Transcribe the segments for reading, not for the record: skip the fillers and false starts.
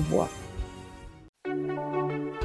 Voix.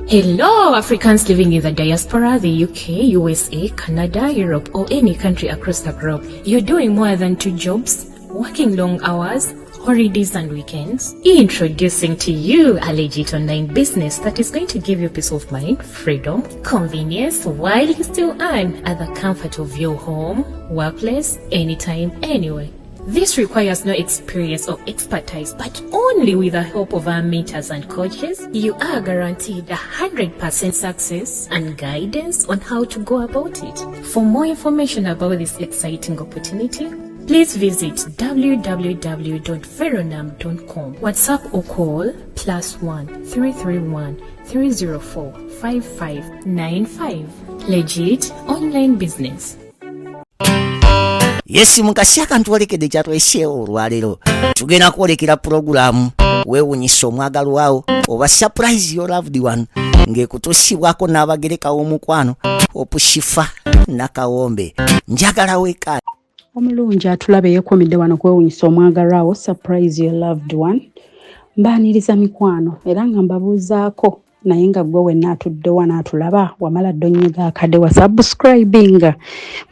Hello, Africans living in the diaspora, the UK, USA, Canada, Europe, or any country across the globe. You're doing more than two jobs, working long hours, holidays, and weekends. Introducing to you a legit online business that is going to give you peace of mind, freedom, convenience, while you still earn at the comfort of your home, workplace, anytime, anywhere. This requires no experience or expertise, but only with the help of our mentors and coaches, you are guaranteed 100% success and guidance on how to go about it. For more information about this exciting opportunity, please visit www.veronam.com, WhatsApp or call +1 331 304 5595. Legit online business. Yes, mukasi akantwolekedde kyatweseewo olwaleero, tugenda kwolekera pulogulaamu weewunyisa omwagalwawo oba surprise your loved one, ng'ekutuusibwako n'abagereka w'omukwano Opushifa Nakawombe. Njagala weka. Omulungi atulaba eyeekuumidde wano kwewunyisa omwagalwawo, surprise your loved one, mbaaniriza mikwano era nga mbabuuzaako. Naye nga gwe wenna atudde wano atulaba, wamala dda onyiga akade wa subscribinga?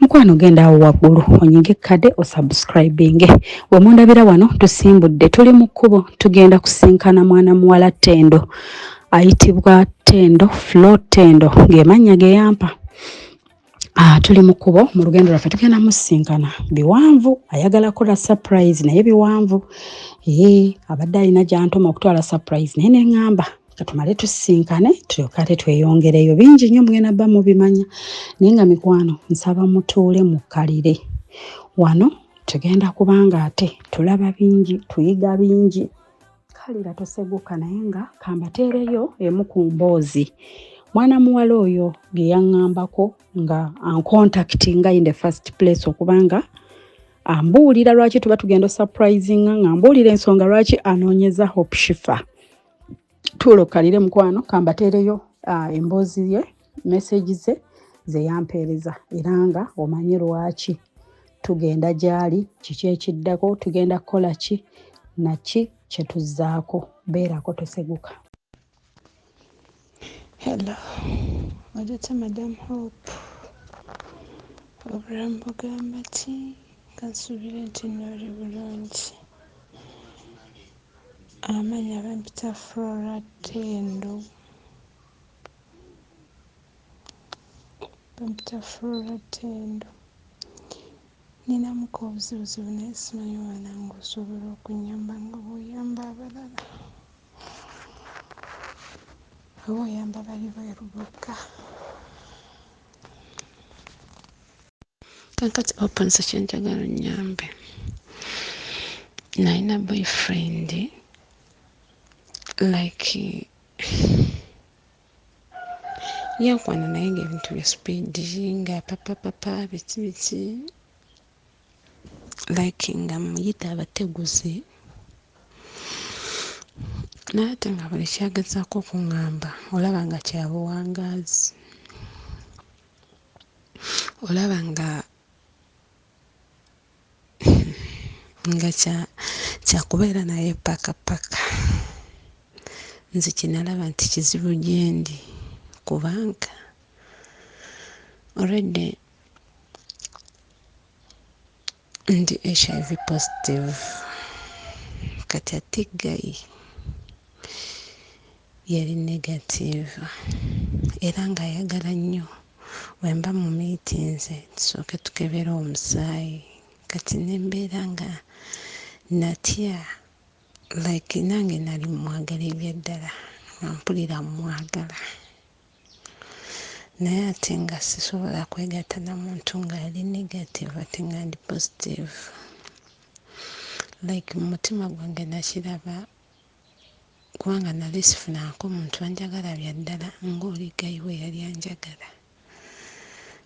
Mukwano, genda awo waggulu onyige ekkade osubscribinge. We mundabira wano tusimbudde, tuli mu kkubo tugenda kusinkana mwana muwala Ttendo, ayitibwa Ttendo Flo Ttendo ng'emannya ge yampa. Ah, tuli mu kkubo mu lugendo lwaffe tugenda musisinkana. Biwanvu, ayagala kukola surprise naye biwanvu. Ee, abadde alina gy'antuma okutwala surprise, naye ne ŋŋamba katumale tusisinkane tulyoke ate tweyongereyo. Bingi nnyo mugenda bba mubimanya, naye nga mikwano nsaba mutuule mukkalire wano, tugenda kubanga ate tulaba bingi, tuyiga bingi. Kalira toseguka, naye nga kambateereyo emu ku mboozi mwana muwala oyo ge yaŋŋambako nga ancontactinga in the first place, okubanga ambuulira lwaki tuba tugenda surprisinga, nga ambuulira ensonga lwaki anoonyeza Hope Shifa. Tuula okkalire mukwano, kambateereyo emboozi ye, message ze ze yampeereza, era nga omanye lwaki tugenda gy'ali, kiki ekiddako, tugenda kukola ki naki kye tuzzaako. Beerako toseguka. Hello, odota Madam Hope? Obulamu bugamba ki? Kansuubire nti nno oli bulungi. Amannya bampita Flora Tendo. Bampita Flora Tendo. Ninamuko obuzibuzibu naye simanyi oba nange osobola okunnyamba nga bw'oyamba abalala. Oba oyamba bali bweru bokka. Kaakati open kye njagala onnyambe. Nalina boyfriend, like yankwana naye ng'ebintu bya speed, nga papapapa biki biki, like nga muyita abateguzi, naye ate nga buli kyagezaako okuŋŋamba olaba nga kya buwangaazi, olaba nga kyakubeera naye paka paka. Nze kinalaba nti kizibu gyendi kubanga already ndi HIV positive, kati ate guy yali negative, era ng'ayagala nnyo bwe mba mu meetings tusooke tukebere omusaayi. Kati ne mbeera nga natya, like nange nali mwagala ebyaddala, nga mpulira mwagala, naye ate nga sisobola kwegatta na muntu ng'ali negative ate nga ndi positive. Like mu mutima gwange nakiraba kubanga nali sifunangako muntu anjagala bya ddala ng'oli guy bwe yali anjagala,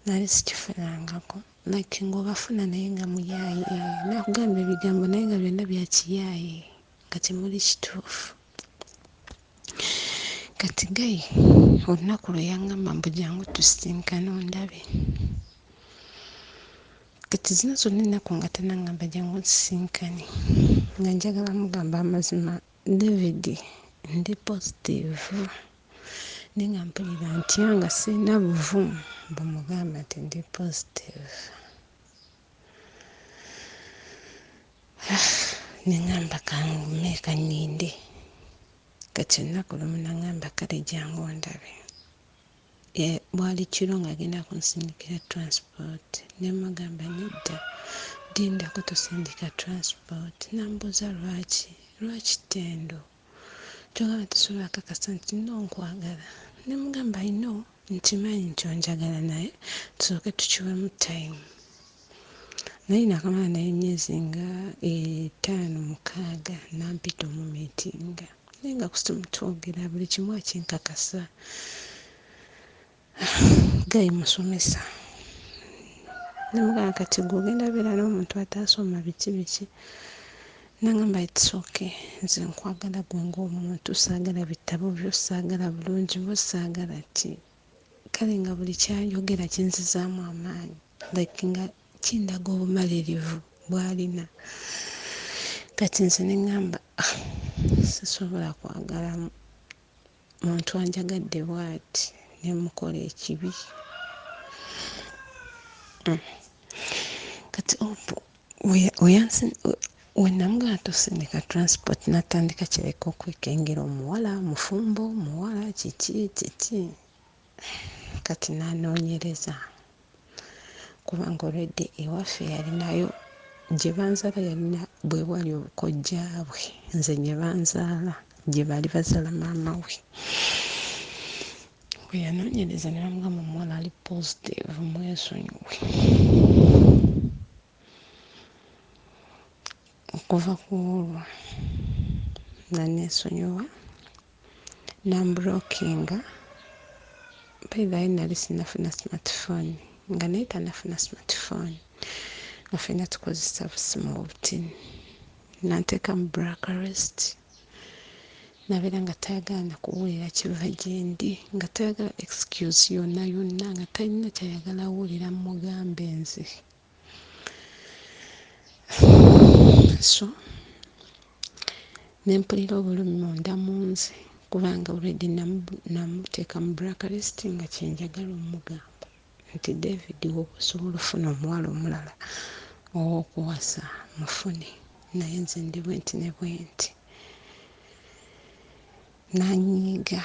nali sikifunangako. Like ng'obafuna naye nga muyaaye, nakugamba ebigambo naye nga byonna bya kiyaaye, nga temuli kituufu. Kati guy olunaku lwe yaŋŋamba mbu jangu tusisinkane ondabe, kati zino zonna ennaku nga tannaŋŋamba jangu tusisinkane, nga njagala mugamba amazima, David. ndi positive naye nga mpulira ntya nga sirina buvumu bumugamba nti ndi positive. Ne ŋŋamba kangume kanninde. Kati olunaku lumu n'aŋŋamba kale jangu ondabe. Bwali kiro ng'agenda kunsindikira transport ne mmugamba nedda lindako tosindika transport. N'ambuuza lwaki, lwaki Ttendo? Ky'ogamba tosobola kakasa nti no nkwagala. Ne mmugamba I know nkimanyi nti onjagala naye tusooke tukiweemu time. Naye nakamala naye emyezi nga etaano mukaaga n'ampita omumiitinga naye nga ku ssimu twogera buli kimu akinkakasa. Guy musomesa. Ne mugamba kati gwe ogenda beera n'omuntu ataasoma biki biki. Nangamba it's okay nze nkwagala gwe ng'omuntu saagala bitabo byo saagala bulungi bwo saagala ki. Kale nga buli kyayogera kinzizaamu amaanyi like nga kindaga obumalirivu bw'alina. Kati nze ne ŋŋamba ah sisobola kwagala muntu anjagadde bw'ati ne mmukola ekibi. Kati Hope we namugamba tosindika transport n'atandika kirabika okwekengera omuwala mufumbo, omuwala kiki kiki. Kati n'anoonyereza kubanga already ewaffe yalinayo gye banzaala yalina bwe bwali obukojja bwe nze gye banzaala gye baali bazaala maama we. Bwe yanoonyereza ne bamugamba omuwala ali positive mwesonyiwe. Okuva ku olwo naneesonyiwa n'ambulokinga. By the way nali sinnafuna smartphone nga naye tannafuna smartphone nga ffenna tukozesa busimu obutini. N'anteeka mu blacklist n'abeera nga tayagala na kuwulira kiva gyendi nga tayagala excuse yonna yonna nga talina ky'ayagala wulira mmugambe nze. So ne mpulira obulumi munda mu nze kubanga already namuteeka mu blacklist nga kye njagala omugamba nti David bw'oba osobola ofuna omuwala omulala ow'okuwasa mufune naye nze ndi bwenti ne bwenti. N'anyiiga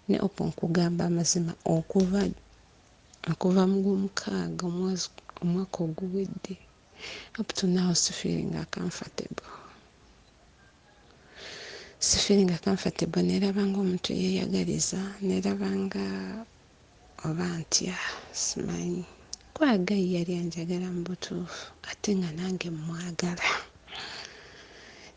ne Hope nkugamba amazima okuva okuva mu gw'omukaaga omwezi omwaka oguwedde up to now sifeelinga comfortable. Sifeelinga comfortable neeraba ng'omuntu eyeeyagaliza neeraba nga oba ntya simanyi. Kuba guy yali anjagala mu butuufu ate nga nange mmwagala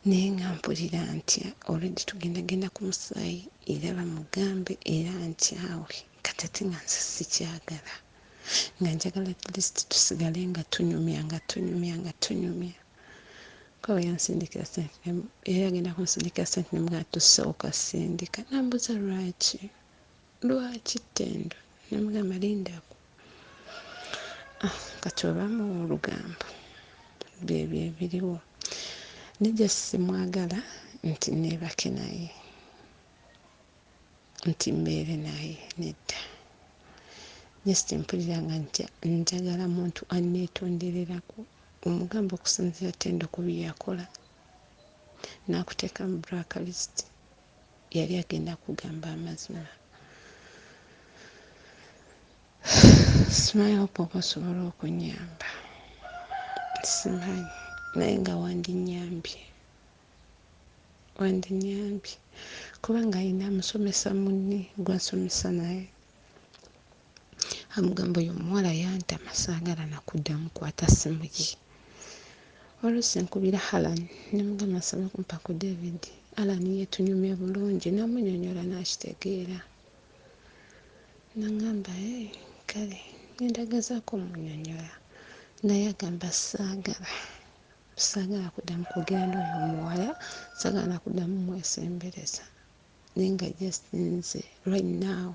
naye nga mpulira ntya already tugendagenda ku musaayi era bamugambe era ankyawe kati ate nga nze sikyagala nga njagala at least tusigale nga tunyumya nga tunyumya nga tunyumya. Kuba bwe yansindikira ssente yali agenda kunsindikira ssente ne mugamba tosooka sindika n'ambuuza lwaki lwaki Ttendo ne mugamba lindako. Ah, kati obamu olugambo byebyo ebiriwo naye just simwagala nti neebake naye nti mbeere naye nedda just mpulira nga njagala muntu anneetondererako omugamba okusinziira Tendo ku bye yakola n'akuteeka mu blacklist yali agenda kugamba amazima. Simanyi Hope oba osobola okunnyamba simanyi naye nga wandinnyambye wandinnyambye kubanga alina musomesa munne gw'asomesa naye amugamba oyo omuwala yantama saagala na kuddamu kukwata ssimu ye. Oluusi nkubira Allan ne mugamba nsaba kumpa ku David. Allan ye tunyumya bulungi namunnyonnyola n'akitegeera. Nangamba eh kale ngenda gezaako omunnyonnyola naye agamba saagala saagala kuddamu kwogera n'oyo omuwala saagala na kuddamu mwesembereza naye nga just nze right now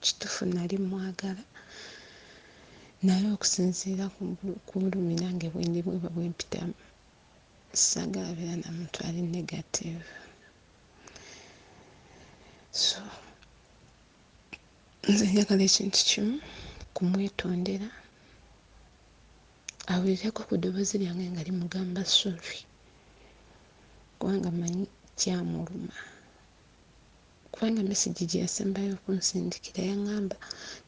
kituufu nali mwagala naye okusinziira ku bulumi nange bwendi bweba bwempitamu saagala beera na muntu ali negative. Nze njagala ekintu kimu, kumwetondera, awulireko ku ddoboozi lyange nga limugamba sorry, kubanga mmanyi kyamuluma. Kubanga mesegi gye yasembayo okunsindikira yaŋŋamba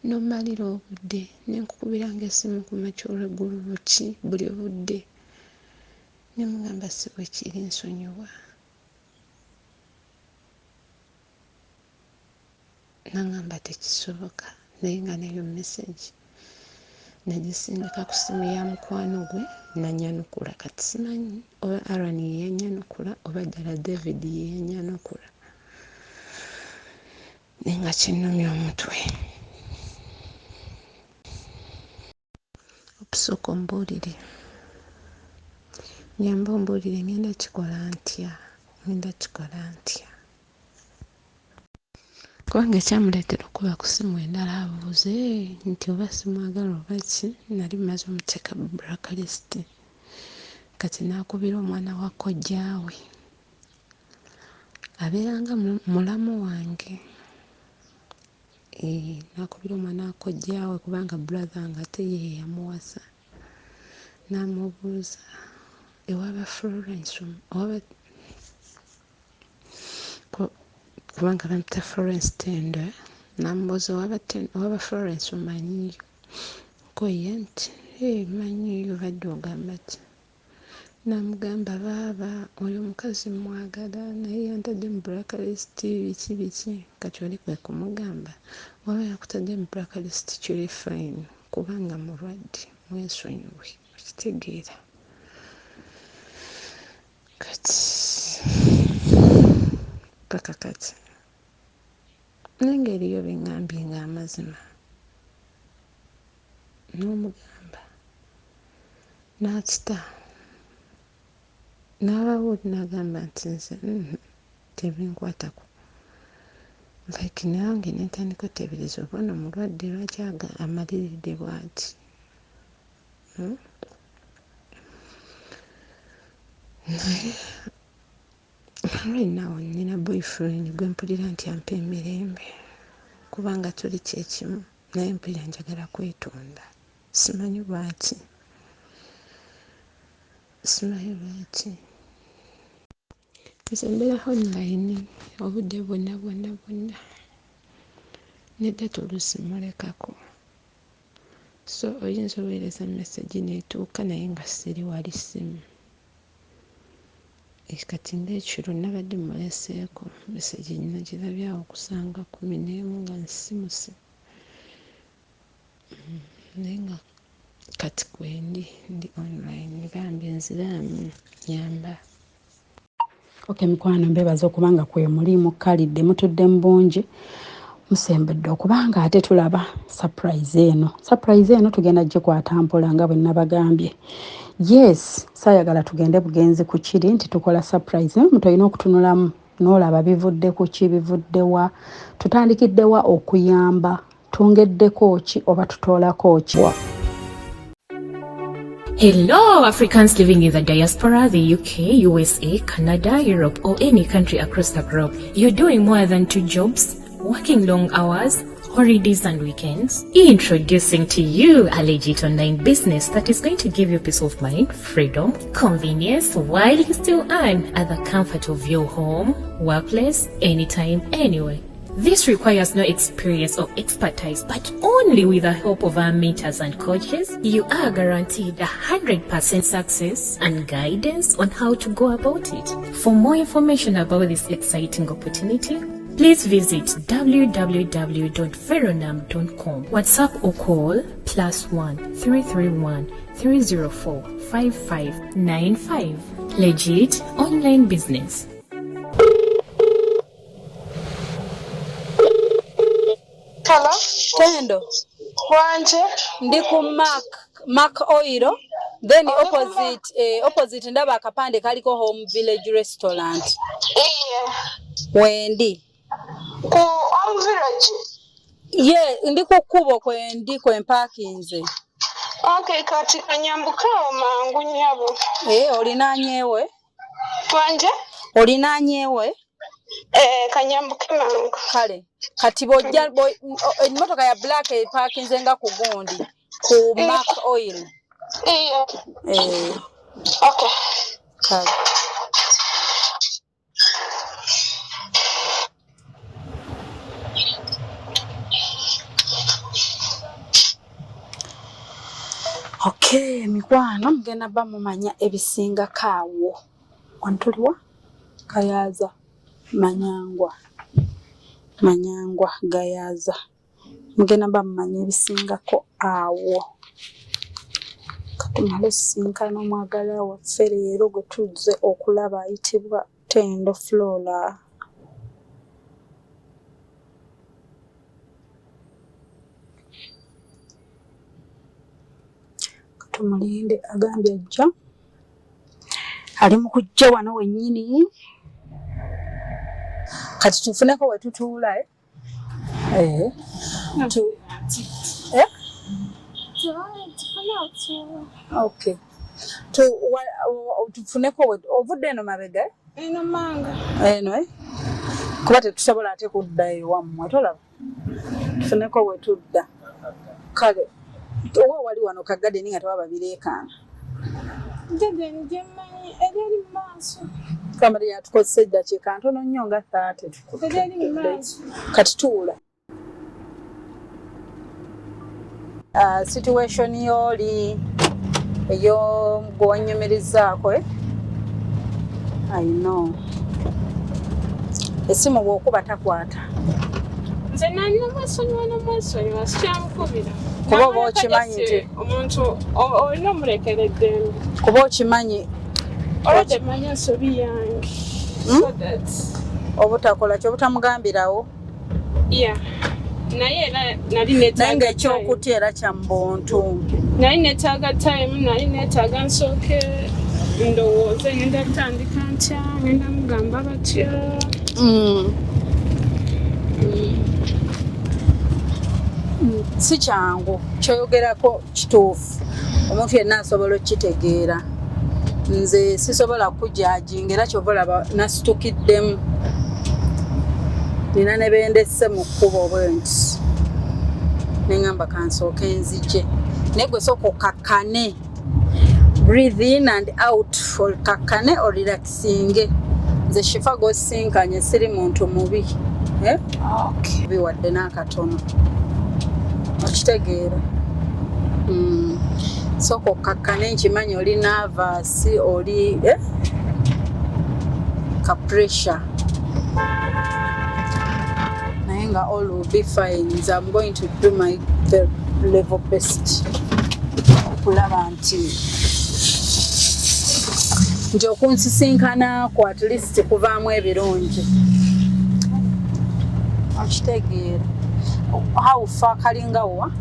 n'ommalira obudde ne nkukubiranga essimu ku makya olweggulo buki buli budde. Ne mugamba si bwe kiri nsonyiwa. N'aŋŋamba tekisoboka naye nga n'eyo mesegi nagisindika ku ssimu ya mukwano gwe n'annyanukula. Kati simanyi oba Aaron ye yannyanukula oba ddala David ye yannyanukula naye nga kinnumya omutwe. Okusooka ombuulire, nnyamba ombuulire ŋŋenda kikola ntya, ŋŋenda kikola ntya? Kubanga ekyamuleetera okukuba ku ssimu endala abuuze nti oba simwagala oba ki, nali mmaze omuteeka mu black list. Kati n'akubira omwana wa kojjaawe abeera nga mulamu wange. Eeh n'akubira omwana wa kojjaawe kubanga brother wange ate ye ye yamuwasa n'amubuuza ewa ba Florence oba kubanga bampita Florence Tendo n'amubuuza owaba Florence omanyiiyo? Ko ye nti hee mmanyiiyo obadde ogamba ki? N'amugamba baaba oyo omukazi mmwagala naye yantadde mu black list biki biki kati oli kwe kumugamba waba yakutadde mu black list kiri fine kubanga mulwadde mwesonyiwe okitegeera. Kati paka kati naye nga eriyo bingambye nga amazima n'omugamba n'akita n'abawo oli n'agamba nti nze tebinkwatako like nange nentandika otebereza oba ono mulwadde lwaki amaliridde bwati hmm? Naye right now nina boyfriend gwe mpulira nti ampa emirembe kubanga tuli kyekimu naye mpulira njagala kwetonda simanyi lwaki simanyi lwaki nze mbeera online obudde bwonna bwonna bwonna ne data oluusi mmulekako. So oyinza oweereza message netuuka naye nga siri wali ssimu. Eh, kati ng'ekiro nabadde muleseeko message nagirabye awo kusanga 11 nga nsisimuse naye nga kati kwendi ndi online bambi nziraamu nyamba. Ok mikwano mbebaza okuba nga kwemuli mukkalidde mutudde mu bungi musembedde okuba nga ate tulaba surprise eno. Surprise eno tugenda gikwata mpola nga bwe nabagambye. Yes, saayagala tugende bugenzi ku kiri nti tukola surprise naye omuntu olina okutunulamu n'olaba bivudde ku ki, bivudde wa, tutandikidde wa okuyamba, twongeddeko ki oba tutoolako ki. Hello, Africans living in the diaspora, the UK, USA, Canada, Europe, or any country across the globe. You're doing more than two jobs, working long hours, holidays and weekends. Introducing to you a legit online business that is going to give you peace of mind, freedom, convenience, while you still earn at the comfort of your home, workplace, anytime, anywhere. This requires no experience or expertise, but only with the help of our mentors and coaches, you are guaranteed 100% success and guidance on how to go about it. For more information about this exciting opportunity, please visit www.veronam.com, WhatsApp or call +1 331 304 5595. Legit online business. Hello. Tendo. Wanje. Ndi ku Mark, Mark Oil. Then opposite, opposite ndaba akapande kaliko Home Village Restaurant. Iye. Wendi. Ku Home Village. Ye, ndi ku kkubo kwendi kwe mpakinze. Okay, kati kanyambukawo mangu nnyabo. Olinaanyewe? Wanje? Olinaanyewe? Eh, kanyambuke mangu. Kale kati bw'ojja emmotoka ya black epaakinze nga ku gundi ku Mark Oil. Iye. Eh, Okay. Kale. Okay, mikwano mugenda ba mumanya ebisingako awo. Wano tuliwa? Gayaza. Manyangwa. Manyangwa Gayaza. Mugenda ba mumanya ebisingako awo. Katumale osisinkana omwagalwa waffe leero gwe tuzze okulaba ayitibwa Tendo Flora. Tumulinde agambye ajja ali mu kujja wano wennyini. Kati tufuneko we tutuula eh? Eh. Eh? Okay. Tufuneko ovudde eno mabega eh? Eno manga. Eno eh? Kuba tetusobola ate kudda ewammwe tolaba. Tufuneko we tudda. Kale oba wali wano ka garden nga tewaba bireekaana. Garden gye mmanyi eri eri mu maaso. Kamali yatukozesa eddakiika ntono nnyo nga 30. Eri eri mu maaso. Kati tuula. Situation y'oli eyo gwe wannyumirizaako eh? I know. Essimu bw'okuba takwata. Nze namwesonyiwa namwesonyiwa sikyamukubira. Kuba oba okimanyi nti omuntu olina omulekera eddembe. Kuba okimanyi olwedde manya ensobi yange. So that obutakola ki obutamugambirawo. Yeah. Naye era nali neetaaga Naye ng'ekyokutya era kya mbuntu. Nali neetaaga time, nali neetaaga nsooke ndowooze ngenda kutandika ntya, ngenda mugamba batya. Si kyangu kyoyogerako kituufu omuntu yenna asobola okukitegeera. Nze sisobola kujajinga era kyova olaba nasitukiddemu nina ne bendesse mu kkubo bwe nti ne ŋŋamba kansooke nzije naye gwe sooka okakkane, breathe in and out, okakkane orelaxinge. Nze Shifa gw'osisinkanye siri muntu mubi eh? Okay. Biwadde n'akatono okitegeera. Sooka okakkane nkimanyi oli nervous oli eh? Ka pressure naye nga all will be fine. Nze I'm going to do my level best okulaba nti okunsisinkana ku at least kuvaamu ebirungi okitegeera. How far kalinga wa?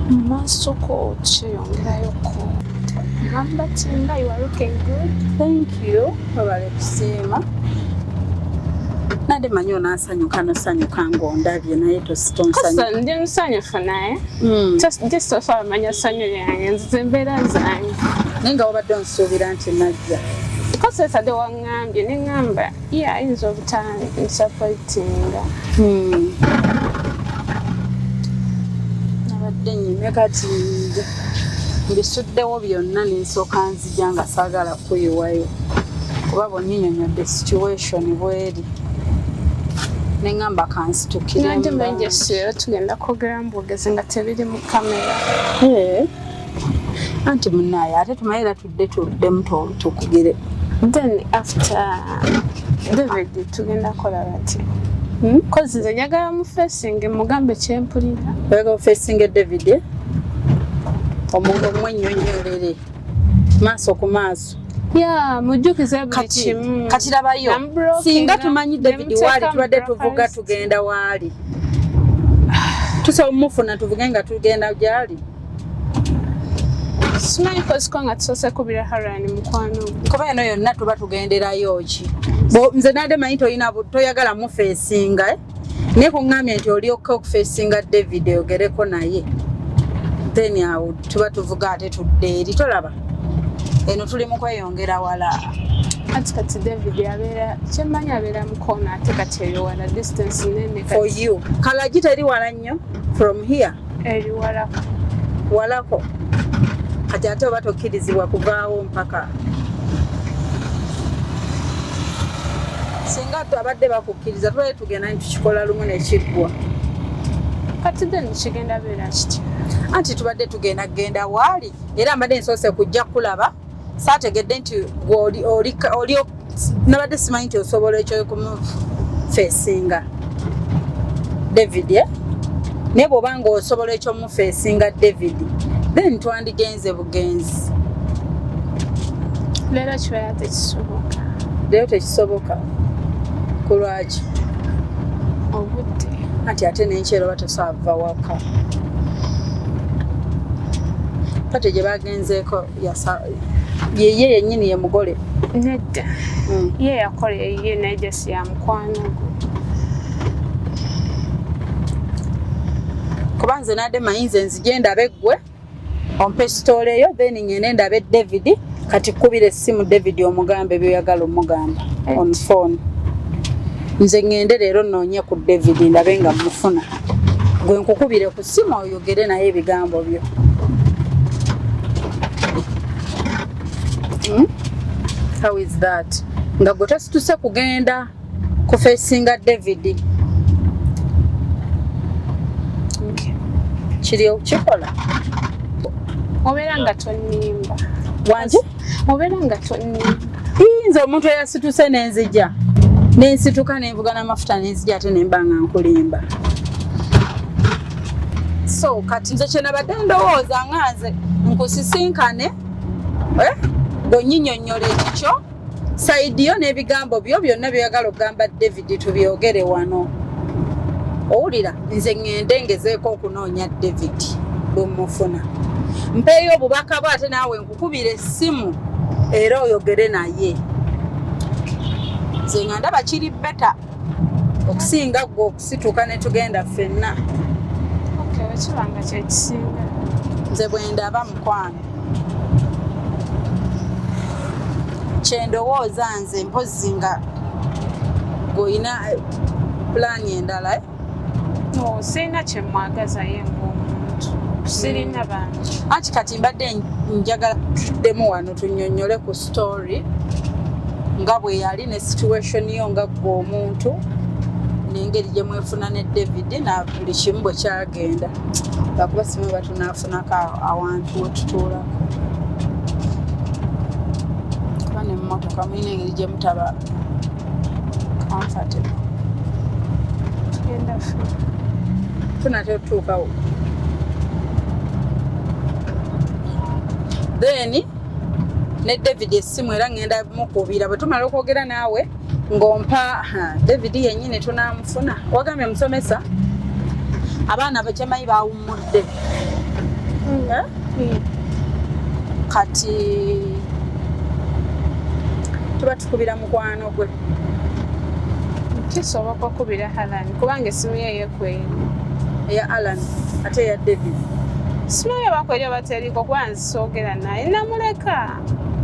Mu maaso ko kyeyongerayoko. Gamba Tinga, you are looking good. Thank you. Webale kusiima. Nadde manyi onaasanyuka nosanyuka ng'ondabye naye Kosa tonsanyuka. ndi musanyufu naye. Just so far manya ssanyu lyange nzize embeera zange. Naye nga wabadde onsuubira nti najja. Kosa esadde waŋŋambye ne ŋŋamba ye ayinza obutansupportinga. Nabadde nnyimye kati mbisuddewo byonna ne nsooka nzija nga saagala kuyiwayo kuba bw'onnyinyonnyodde situation bw'eri ne ŋŋamba kansitukire. Nange manyi leero tugenda kwogera mbwogezi nga tebiri mu kamera. Anti munnaaye ate tumaye era tudde tuddemu tukugire. Then after David tugenda kola bati. Kozi nze njagala mu facing mugambe kyempulira. Oyagala ofacinge David eh? Omwennyonnyolere maaso ku maaso. Yeah, mujjukize buli kimu. Kati labayo singa tumanyi David waali tubadde tuvuga tugenda waali tusobola omufuna tuvuge nga tugenda gyali. Simanyi koziko nga tusoose kubira Harani mukwano. Kuba eno yonna tuba tugenderayo ki? Nze nadde manyi toyagala mufeesinga eh? Naye kuŋŋambye nti olyoka okufeesinga David oyogereko naye then awo tuba tuvuga ate tudde eri tolaba eno tuli mu kweyongera wala. Ati kati David abeera, kyemmanyi abeera mukono, ate kati eri wala, distance nene. For Kati you Kalagi teri wala nnyo from here? Eri walako. Walako. Kati ate oba tokkirizibwa kuvaawo mpaka singa abadde bakukkiriza, tubadde tugenda nti tukikola lumu nekiggwa. Kati then kigenda beera kitya? Anti tubadde tugenda kugenda waali, era mbadde nsoose kujja kulaba, saategedde nti gwe oli nabadde simanyi nti osobola ekyo kumufeesinga David, eh? Naye bw'oba nga osobola ekyomufeesinga David, then twandigenze bugenzi. Leero kibeera tekisoboka. Leero tekisoboka? Ku lwaki? Obudde. Anti ate n'enkyero oba tosaava waka. Party gye bagenzeeko yeye yennyini ye mugole? Nedda. Ye yakola eyiye, naye just ya mukwano gwe. Kuba nze nadde manyi nze nzije ndabe ggwe ompe story eyo, then ngende ndabe David. Kati kubira essimu David omugambe byoyagala omugamba on phone. Nze ngende leero noonye ku David ndabe nga mufuna, gwe nkukubire ku ssimu oyogere naye ebigambo byo. How is that? Nga gwe tosituse kugenda kufeesinga David? Okay. Kiri okukikola. Obeera nga tonnimba. Wangi? Obeera nga tonnimba. Nze omuntu eyasituse nenzija nensituka nenvuga n'amafuta nenzija, ate nemba nga nkulimba. So kati nze kyenabadde ndowooza nga nze nkusisinkane, eh? Gwenyinyonnyola ekikyo, side yo n'ebigambo byo byonna byoyagala okugamba David tubyogere wano. Owulira, nze ŋŋende ngezeeko okunoonya David, bwe mufuna mpeeyo obubaka bwe, ate naawe nkukubira essimu era oyogere naye. Nze nga ndaba kiri better okusinga gwe okusituka ne tugenda ffenna. Okay, wekiba nga kyekisinga. Nze bwe ndaba, mukwano, kyendowooza nze, mpozzi nga gweolina pulaani endala, eh? No, sirina kyemwagaza ye ng'omuntu, sirina bangi. Anti kati mbadde njagala tuddemu wano tunnyonnyole ku story nga bwe yali ne situation yo nga gwe omuntu n'engeri gye mwefuna ne David na buli kimu bwe kyagenda, lwakuba simu oba tunaafunako awantu we tutuulako, kuba nemmotoka mulina engeri gye mutaba comfortable. Tugenda ffe. Tunatera otutuukawo, then ne David essimu era ngenda mukubira bwe tumala okwogera naawe ng'ompa. Ha, David yennyini tunamufuna? Wagambye musomesa, abaana bakyemanyi bawummudde. Eh? Kati tuba tukubira mukwano gwe. Kisoboka okubira Alan kubanga essimu ye yekweri. Eya Alan, ate eya David? Simanyi oba kweri oba teriko, kuba nzisoogera naye namuleka.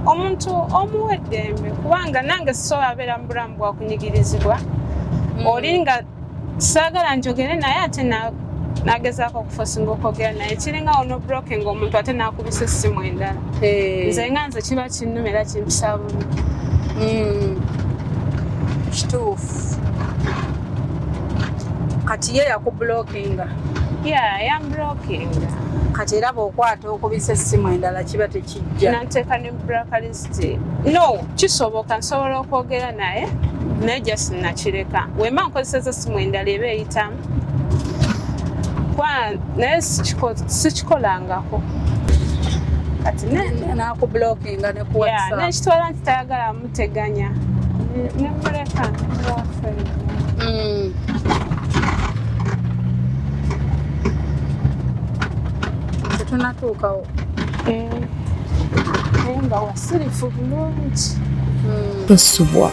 Omuntu omuwa eddembe, kubanga nange sisobola abeera mu bulamu bwakunyigirizibwa. Oli nga saagala njogere naye, ate nagezaako okufosinga okwogera naye, kiringa ono blocking omuntu ate nakubisa essimu endala. Eh. Nze nga nze kiba kinnuma era kimpisa bubi. Kituufu. Kati ye yakublockinga? Ya, yamblockinga. Kati era bw'okwata okubisa essimu endala kiba tekijja. Nanteeka ne blacklist. No, kisoboka, nsobola okwogera naye, naye just nakireka. Wemba nkozeseza essimu endala eba eyitamu kwa, naye sikikolangako kati Nakublockinga ne ku ya, WhatsApp. Nekitwala nti tayagala muteganya. Nemuleka waffe. Tetunatuukawo. Eh, naye nga wasirifu bulungi. Tosubwa.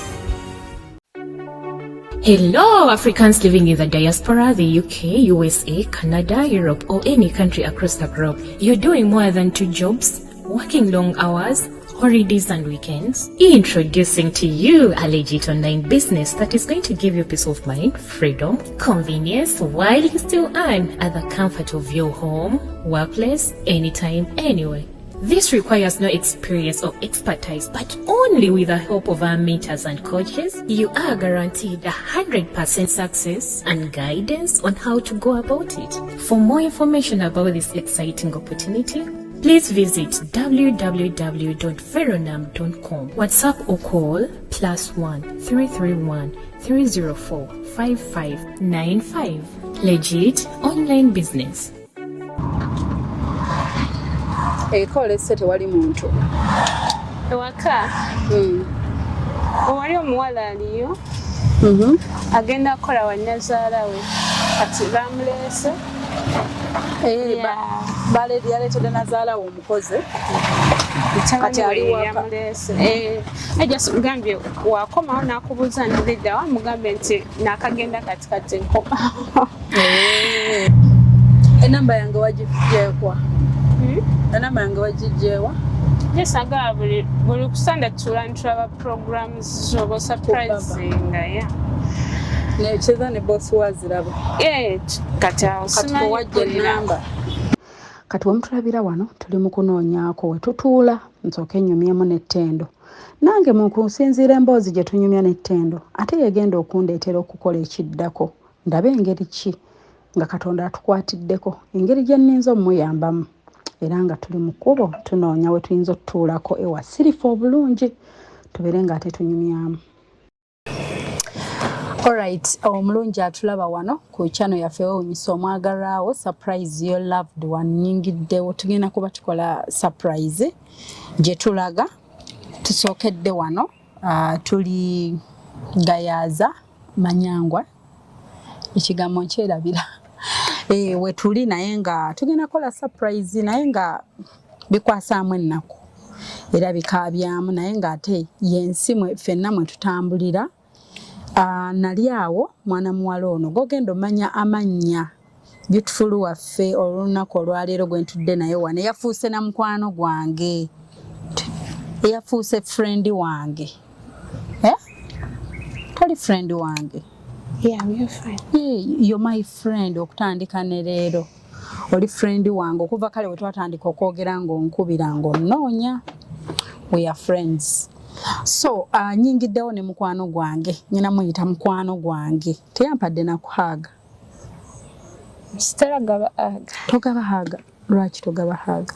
Hello, Africans living in the diaspora, the UK, USA, Canada, Europe, or any country across the globe. You're doing more than two jobs, working long hours, holidays and weekends? Introducing to you a legit online business that is going to give you peace of mind, freedom, convenience, while you still earn at the comfort of your home, workplace, anytime, anywhere. This requires no experience or expertise, but only with the help of our mentors and coaches, you are guaranteed 100% success and guidance on how to go about it. For more information about this exciting opportunity, please visit www.veronam.com, WhatsApp or call +1 331 304 5595. Legit online business. Eka olese tewali muntu? Ewaka owali omuwala aliyo, agenda kukola wa nnazaala we, kati bamuleese. Eh, yaleetedde nazaala we omukozi. Kati ali waka. Yamuleese. Just mugambye wakomawo n'akubuuza ndiriddawa, mugambye nti nakagenda kati kati nkomawo. Enamba yange wagijjeekwa? Enamba yange wagijjeewa? Yes, agaba buli kusanda tuula ntulaba programs zoba surprisinga, yeah. Nekiza ne bosi waziraba. Eh, kati awo Kati simanyi wewajja mpulira. enamba. Kati wemutulabira wano tuli mu kunoonyaako we tutuula nsooke nnyumyemu n'ettendo nange mu kusinziira emboozi gye tunyumya n'ettendo, ate yegenda okundeetera okukola ekiddako, ndabe engeri ki nga Katonda atukwatiddeko engeri gye nninza omuyambamu, era nga tuli mu kkubo tunoonya we tuyinza otutuulako ewasirifu obulungi tubeere ng'ate tunyumyamu. Alright, omulungi atulaba wano ku channel yaffe Wewunyisa Omwagalwawo, surprise your loved one, nyingiddewo tugenda kuba tukola surprise gye tulaga. Tusookedde wano, tuli Gayaza Manyangwa, ekigambo nkyerabira, we tuli, naye nga tugenda kukola surprise, naye nga bikwasaamu ennaku era bikaabyamu, naye ng'ate yensi ffenna mwe tutambulira. Nali awo mwana muwala ono gogenda omanya amannya, beautiful waffe olunaku olwaleero gwe ntudde naye wano, eyafuuse na mukwano gwange, eyafuuse friend wange, eh? Toli friend wange? Yeah, I'm your friend. Yeah, you're my friend. Okutandika ne leero oli friend wange, okuva kale we twatandika okwogera ng'onkubira ng'onnoonya, we are friends. So nyingiddewo ne mukwano gwange, nyina muyita mukwano gwange, teyampadde nakuhaaga. Sitera gaba hug. Togaba hug? Lwaki togaba hug?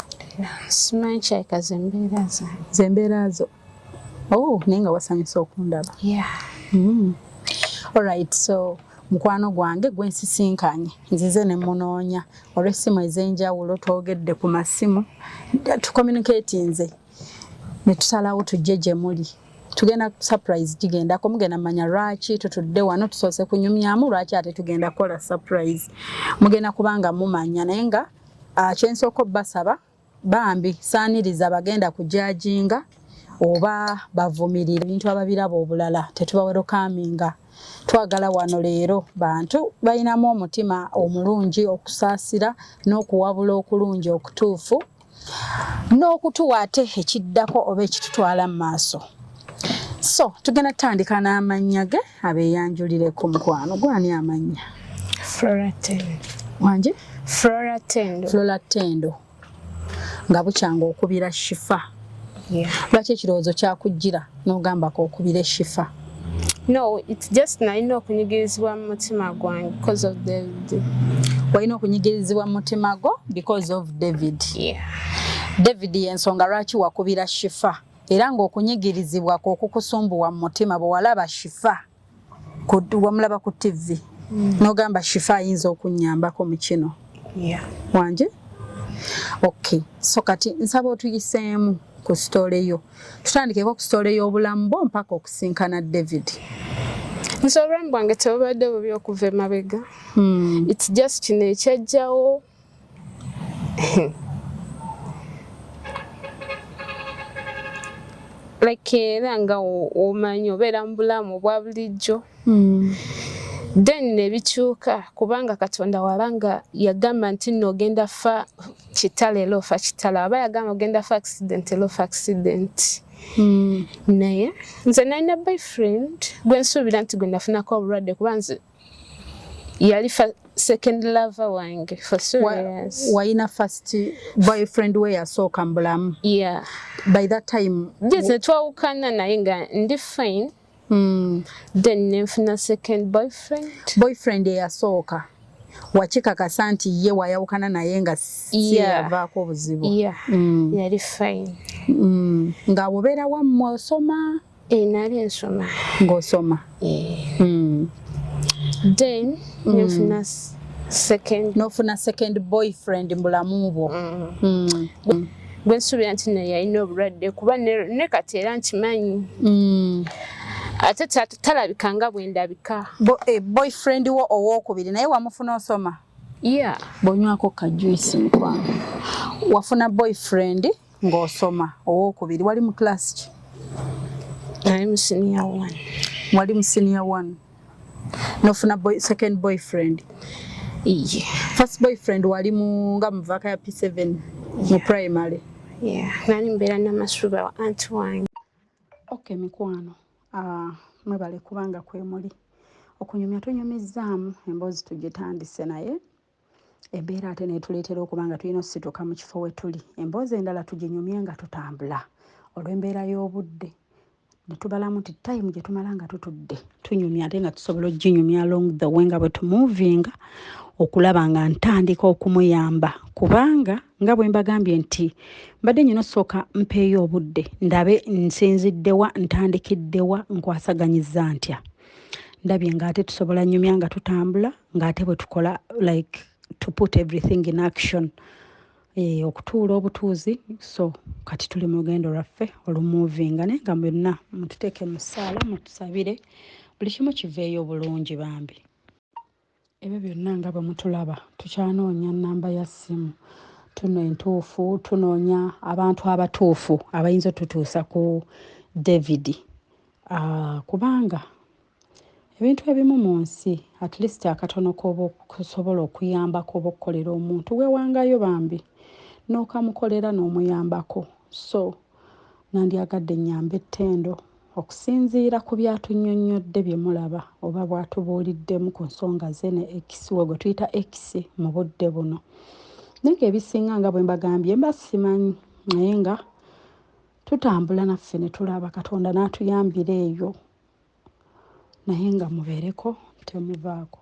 Simanyi, kyalika ze mbeera zange. Ze mbeera zo. Oh, naye nga wasanyusa okundaba. Yeah. Alright, so mukwano gwange gwe nsisinkanye, nzize ne munoonya olw'essimu ez'enjawulo, twogedde ku masimu, tucommunicatinze ne tusalawo tujje gye muli. Tugenda surprise gigendako, mugenda manya lwaki tutudde wano, tusoose kunyumyamu lwaki ate tugenda kukola surprise, mugenda kubanga mumanya. Naye nga kyensooka obbasaba bambi, saaniriza bagenda kujajinga oba bavumirira ebintu ababiraba obulala, tetubawerokaminga. Twagala wano leero bantu balinamu omutima omulungi, okusaasira n'okuwabula okulungi okutuufu, n'okutuwa ate ekiddako oba ekitutwala mu maaso. So tugenda tutandika n'amannya ge, abeeyanjulireko. Mukwano gwani, amannya? Flora Tendo. Wanje? Flora Tendo. Flora Tendo, nga bukyanga okubira Shifa? Yeah. Lwaki ekirowoozo kyakujjira n'ogambako okubira Shifa? No, it's just nalina okunyigirizibwa mu mutima gwange because of David. Walina okunyigirizibwa mu mutima gwo because of David? Yeah. David yensonga lwaki wakubira Shifa, era ng'okunyigirizibwa kwokukusumbuwa mu mutima, bwe walaba Shifa wamulaba ku TV n'ogamba Shifa ayinza okunnyambako mu kino? Yeah. Wanje? Okay, so kati nsaba otuyiseemu ku story yo, tutandikeko ku story y'obulamu bwo mpaka okusinkana David. Nso obulamu bwange tebubadde bubi okuva emabega. It's just kino ekyajjawo. Like era nga omanyi obeera mu bulamu obwa bulijjo. Then nebikyuka, kubanga Katonda wabanga yagamba nti nno ogenda fa kitala, era ofa kitala. Aba yagamba ogenda fa accident, era ofa accident. Naye nze nalina boyfriend gwe nsuubira nti gwe nafunako obulwadde, kuba nze yali second lover wange for serious. Walina first boyfriend we yasooka mu bulamu? Yeah. By that time? Yes, netwawukana naye nga ndi fine. Then nenfuna second boyfriend. Boyfriend eyasooka wakikakasa nti ye wayawukana naye nga si yavaako obuzibu? Yeah. Yali fine. Nga obeera wammwe osoma? Eh, nali nsoma. Ng'osoma. Eh. Then nenfuna second. N'ofuna second boyfriend mu bulamu bwo. Gwe nsuubira nti naye yalina obulwadde, kuba ne kati era nkimanyi. Ate talabika nga bwe ndabika. Boyfriend wo owookubiri naye wamufuna osoma? Yeah. Bw'onywako ka juice, mukwano. Wafuna boyfriend ng'osoma owookubiri, wali mu class ki? Nali mu senior one. Wali mu senior one nofuna second boyfriend? Yeah. First boyfriend wali mu nga mu vac ya P7 mu primary? Yeah, nali mbeera Namasuba wa anti wange. Okay mikwano, mwebale kubanga kwe muli okunyumya. Tunyumizzaamu emboozi, tugitandise, naye embeera ate netuleetera okuba nga tulina osituka mu kifo we tuli, emboozi endala tuginyumye nga tutambula olw'embeera y'obudde, ne tubalamu nti time gye tumala nga tutudde tunyumya, ate nga tusobola oginyumya along the way nga bwe tumuvinga okulaba nga ntandika okumuyamba, kubanga nga bwe mbagambye nti mbadde nyina osooka mpeeyo obudde ndabe nsinziddewa, ntandikiddewa, nkwasaganyiza ntya. Ndabye ng'ate tusobola nyumya nga tutambula, ng'ate bwe tukola like to put everything in action, okutuula obutuuzi. So kati tuli mu lugendo lwaffe olumuvinga, naye nga mwenna mututeeke mu ssaala, mutusabire buli kimu kiveeyo bulungi bambi. Ebyo byonna nga bwe mutulaba tukyanoonya nnamba ya ssimu tuno entuufu, tunoonya abantu abatuufu abayinza otutuusa ku David, kubanga ebintu ebimu mu nsi, at least akatono k'oba okusobola okuyambako oba okukolera omuntu, weewangayo bambi n'okamukolera n'omuyambako. So nandyagadde nnyambe Ettendo okusinziira ku byatunnyonnyodde bye mulaba oba bw'atubuuliddemu ku nsonga ze ne ex we gwe tuyita ex mu budde buno, naye ng'ebisinga nga bwe mbagambye mba simanyi, naye nga tutambula naffe ne tulaba Katonda n'atuyambira eyo, naye nga mubeereko temuvaako.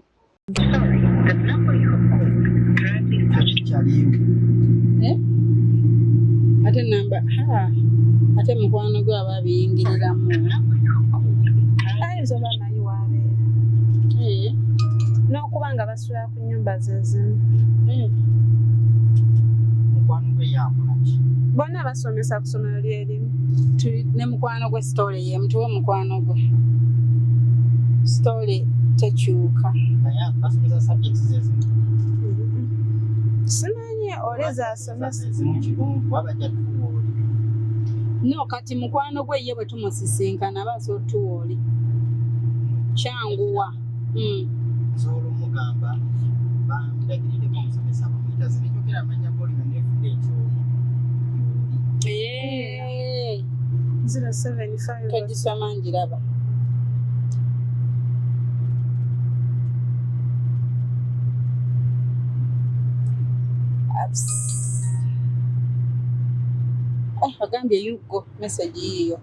Sorry, the number you have called currently Kyaliyo. Eh? Ate namba ha, ate mukwano gwe aba abiyingiriramu. Ayinza oba amanyi waabeera. N'okuba nga basula ku nnyumba ze zimu. Mukwano gwe yakola ki? Bonna basomesa ku ssomero lyerimu. Ne mukwano gwe story ye mutuwe, mukwano gwe story tekyuka. Naye basomesa subjects zezimu? Simanyi oleza asomesa. Zezimu kirungi, kuba bajja tuwa oli. No, kati mukwano gwe ye bwe tumusisinkana aba asobola otuwa oli, kyanguwa. Nsobola omugamba bandagirireko omusomesa bamuyita zinejogera amanya goli nga nefudde nti ono yoli. 075. Togisoma, ngiraba. Apps. Eh, agambye you go, message yiyo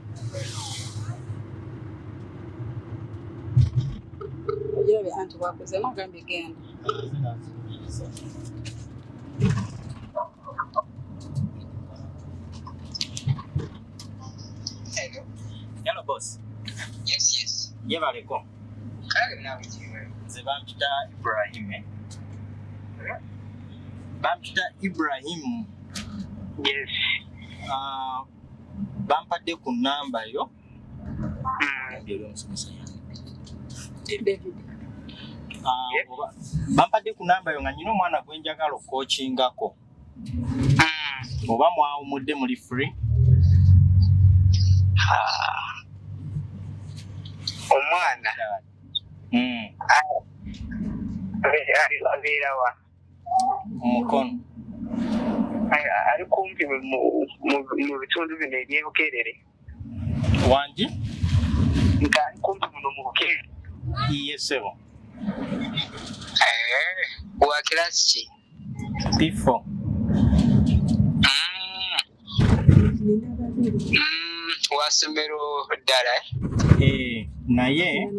ogirabye, anti bwakozemu agambye genda. Nze naziwuliriza. Hello. Hello boss. Yes. Yebaleko. Kale naawe kiwe. Nze bampita Ibrahim, eh? Bampita Ibrahim. Yes. Bampadde ku namba yo. Oli omusomesa yange. David. Oba- bampadde ku namba yo nga nyina omwana gwe njagala okukokingako. Oba mwawumudde, muli free? Ah. Omwana. Abeera wa? Mukono. Ali kumpi mu bitundu bino eby'eBukerere. Wangi? Nga ali kumpi muno mu Bukerere. Iye ssebo. Wa kirasi ki? P4. Wa ssomero ddala? Naye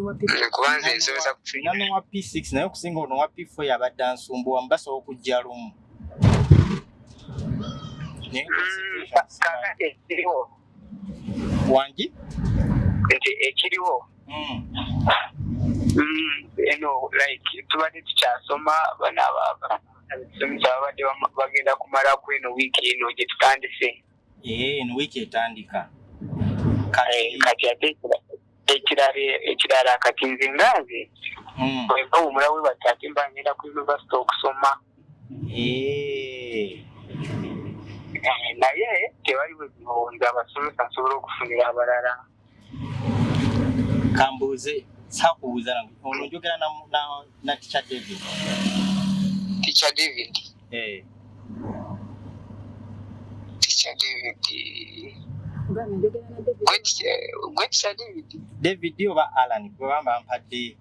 kuba nze nsomesa ku nano wa P6, naye okusinga ono wa P4 yabadde ansumbuwa, mbasobola okujja lumu. Kakati ekiriwo Wangi? Nti ekiriwo, eno like tubadde tukyasoma, bano abatusomesa babadde bagenda kumalaku eno wiiki eno gye tutandise. Eno wiiki etandika. Kati ate ekirala kati nze nga nze bwempawumula bwe bati, ate mba ngenda ku university okusoma. Naye tewali buzibu, nze abasomesa nsobola okufunira abalala. Kambuuze, saakubuuza nange ono njogera na Teacher David? Teacher David? Teacher David, gwe Teacher David? David oba Alan, kuba bampadde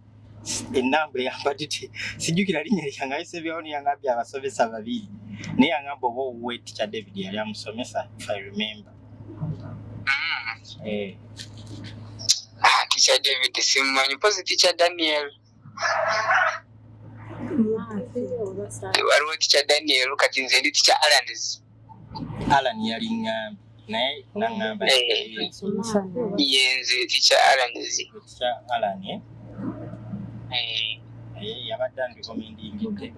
enamba eyampadde, sijjukira linnya lyange, ayisebyawo niyangambye abasomesa babiri, naye yangamba oba owuwe Teacher David yali amusomesa, if I remember. Ah, Teacher David simumanyi, mpozi Teacher Daniel. Waliwo Teacher Daniel, kati nze ndi Teacher Alans. Alan yali ŋŋambye, naye naŋŋamba. Ye nze Teacher Alans. Teacher Alan, eh? Naye yabadde anrecommendingidde.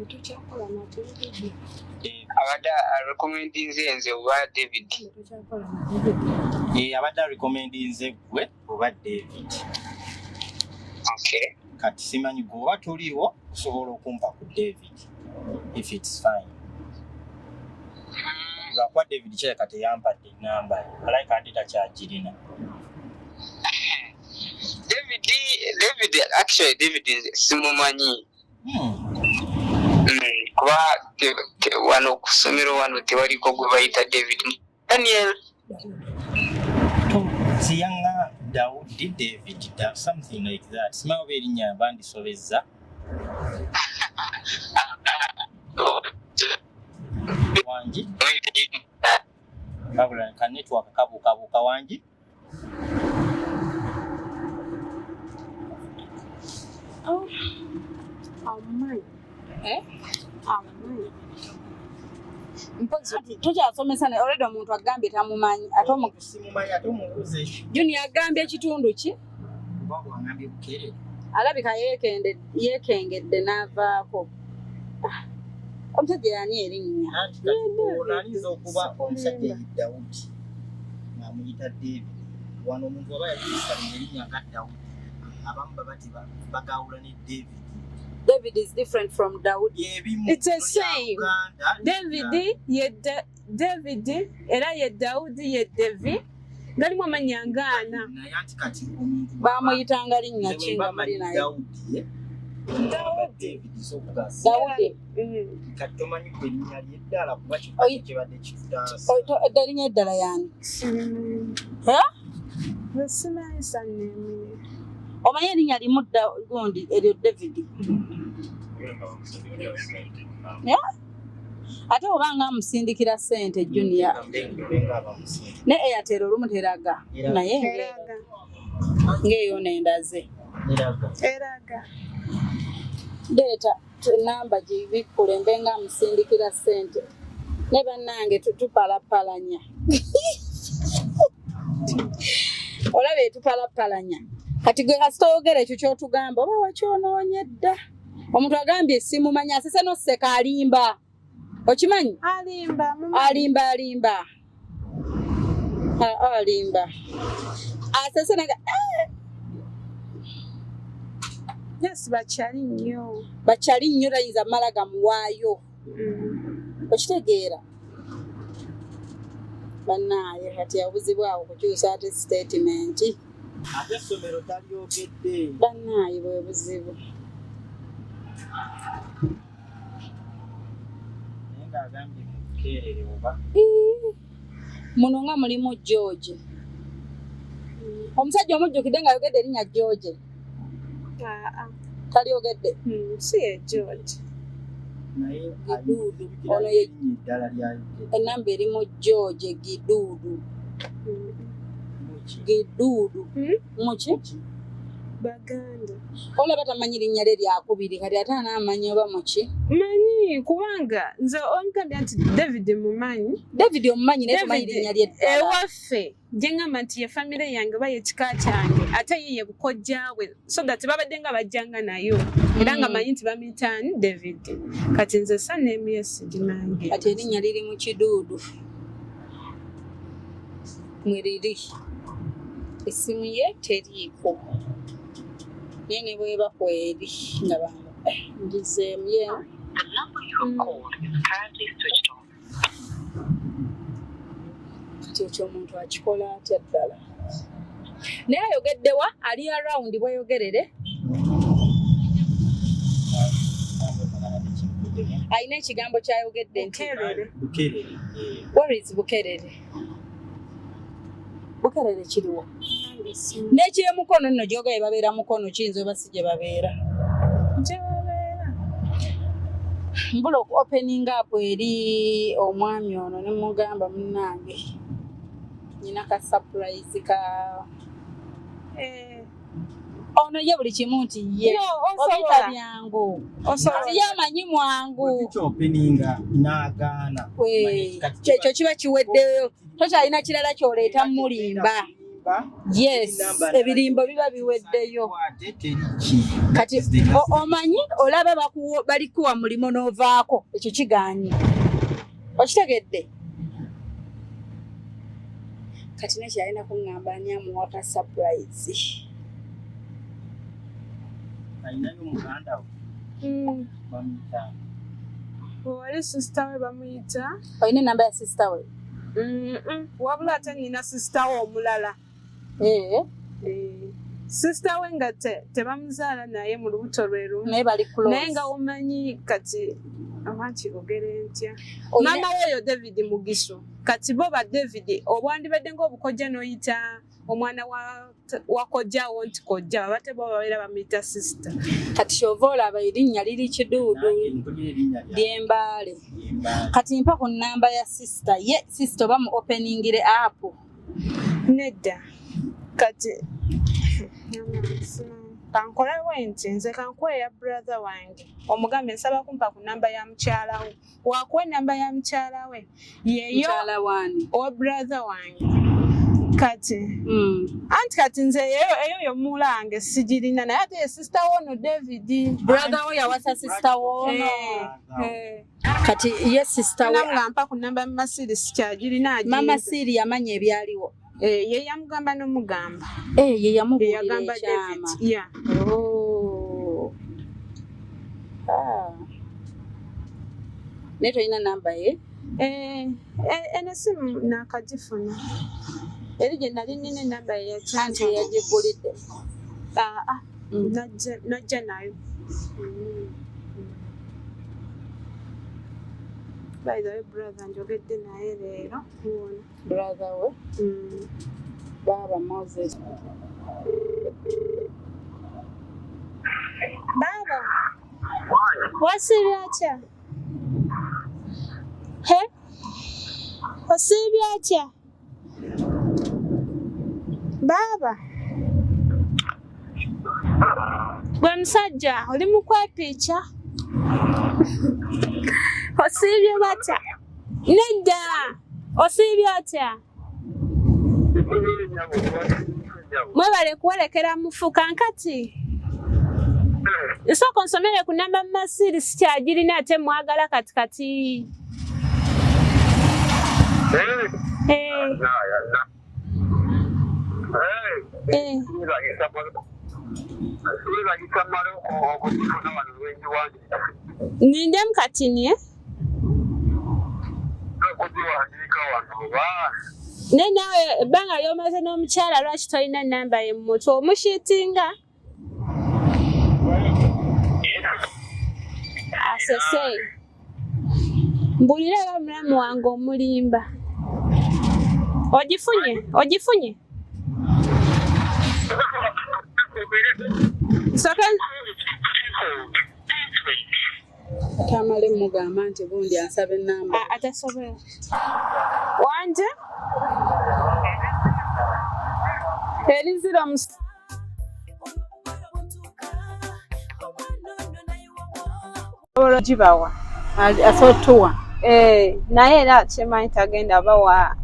Abadde arecommendinze nze oba David? Abadde arecommendinze gwe oba David. Okay. Kati simanyi gwe oba toliiwo, osobola okumpa ku David if it's fine, lwakuba David kirabika teyampadde enamba ye, alabika ate takyagirina. David, actually David nze simumanyi. Kuba wano ku ssomero wano tewaliko gwe bayita David. Daniel. Siyanga Daudi, David, something like that, simanyi oba erinnya bandisobezza. Wangi? Wabula ka network kabuukabuuka. Wangi? Oh, amumanyi. Eh? Amumanyi. Mpozi tukyasomesa naye already omuntu agambye tamumanyi, ate Simumanyi, ate omubuuze. Junior agambye ekitundu ki? Oba bwangambye Bukerere. Alabika yeekengedde n'avaako. Ah, omusajja yani erinnya? Anti kati ono ayinza okuba omusajja ye Dawudi ng'amuyita David. Wano omuntu aba yagisalinga erinnya nga Dawudi, abamu baba bagawula ne David. David is different from Daudi. Yebimu. It's the same. David ye David era ye Daudi ye Devi, galimu amannya ngaana. Naye anti kati omuntu Bamuyitanga linnya nze ki bwe nga mba muli mmanyi naye? Dawudi, eh? David sokugaasa. Daudi. Kati tomanyi gwe erinnya lye eddala, kuba kibadde kitutaasa. Erinnya eddala yani? Eh? Nze simanyi sanneemire. Omanyi erinnya limu gundi eryo David? Yeah? Ate oba nga amusindikira ssente Junior, ne Airtel olumu teraga, naye Eraga. ng'eyo nendaze. Eraga. Leeta namba gibikkule mbe nga amusindikira ssente, ne bannange tupalapalanya, olaba etupalapalanya. Kati gwe kasita oyogera ekyo ky'otugamba oba wakyonoonye dda. Omuntu agambye simumanyi, asese n'osseka, alimba, okimanyi? Alimba, mumanyi. Alimba, alimba. Alimba, asese naga eh! Yes, bakyali nnyo. Bakyali nnyo, tayinza mala gamuwaayo. Okitegeera bannaaye? Kati obuzibu awo kukyusa ate statement. Ate essomero talyogedde. Bannaaye, bwe buzibu. Naye ng'agambye mu Bukeerere oba Muno nga mulimu George. Omusajja omujjukidde ng'ayogedde erinnya George? Aa, Talyogedde. Si ye George. Naye Giduudu. Ono ye erinnya eddala lyayogedde. Enamba erimu George Giduudu. Giduudu. Muki? Baganda. Olaba tamanyi linnya lye lyakubiri, kati ate anaamanya oba muki? Manyi, kubanga nze ongambye nti David mumanyi. David omumanyi, naye tomanyi David, linnya lye ddala. Ewaffe gye ŋŋamba nti ye famire yange oba ye kika kyange, ate ye ye bukojjaabwe, so that babadde nga bajjanga nayo era nga manyi nti bamuyita ani, David. Kati nze surname ye sigimanyi. Kati erinnya liri mu Kiduudu mwe riri, essimu ye teriiko, naye ne bweba kweri nga bangu ngizeemu ye. The number you have called is currently switched off. Kati ekyo omuntu akikola atya ddala? Naye ayogeddewa? Ali around bweyogerere, alina ekigambo kyayogedde nti Bukerere. Bukeerere, eh. Where is Bukerere? Bukerere kiriwo n'ekyemukono nno gyogaye babeera Mukono, kiyinza oba si gye babeera. Gye babeera. Mbula oku opening up eri omwami ono ne mugamba, munnange, nyina ka surprise ka ono ye buli kimu nti ye No, obiyita osobola. byangu. Osobola. Kati ye amanyi mwangu. Kyopeninga n'agaana. Eh, kyekyo kiba kiweddeyo, tokyalina kirala kyoleeta mulimba. Yes, ebirimbo biba biweddeyo. Ate teriki. Kati omanyi olaba balikuwa mulimo n'ovaako, ekyo kiganye, okitegedde? Kati nekyalina kuŋŋamba ani amuwa ka surprise. Alinayo muganda we bamuyita Wali sister we bamuyita Olina enamba ya sister we? Wabula ate nina sister we omulala. Eh, Eh, sister we nga tebamuzaala naye mu lubuto lwe lumu, naye bali close. Naye nga omanyi kati oba nkigogere ntya, Olina- maama we oyo David Mugiso, kati bo ba David obwandibadde ng'obukojja n'oyita omwana wa kojjaawo nti kojja, baba te bo babeera bamuyita sister. Kati kyova olaba erinnya liri Kiduudu. Nange mpulira erinnya lya Lyembaale. Lyembaale. Kati mpa ku namba ya sister ye, sister oba mu openingire app. Nedda, kati kankolewo nti nze kankuwa eya brother wange, omugambe nsaba kumpa ku namba ya mukyala we, wakuwa enamba ya mukyala we yeyo. Mukyala wani? Owa brother wange. Kati anti kati nze eyo yomulange sigirina, naye ate ye sister wono David. Brother we yawasa sister wono? Eh, eh. Kati ye sister we Namugamba mpa ku namba ya Masiri, sikyagirina. Mama Siri yamanya ebyaliwo? Eh, ye yamugamba n'omugamba. Eh, ye Ye yamubuulira yagamba ekyama? David, yeah. Oh. Ah. Naye tolina namba ye? Eh, eh, eno esimu nakagifuna, eri gye nali nina enamba ye. Anti yagigulidde. Ah, ah, najja nayo. By the way, brother njogedde naye leero wuuno. Brother we? Mm. Baaba Moses. Baaba, wasiibye atya? He, osiibye atya baaba? Gwe musajja oli mu kwepiica, osiibye batya? Nedda, osiibye otya? Mwebale kuwerekera mufu. Kankati nsooka onsomere ku namba Masiri, sikyagirina ate mwagala kati kati. Eh, eh. Nindemu katini, eh? Naye naawe ebbanga ly'omaze n'omukyala, lwaki tolina namba ye mu mutwe? Omushiitinga? Kasese. Mbulira oba mulamu wange omulimba. Ogifunye? Ogifunye? Nsooke Tamale mugamba nti gundi ansaba ennamba. Atasobola. Wanje? Eri ziro gibawa. Asotuwa. Eh, naye era kyemanyi tagenda bawa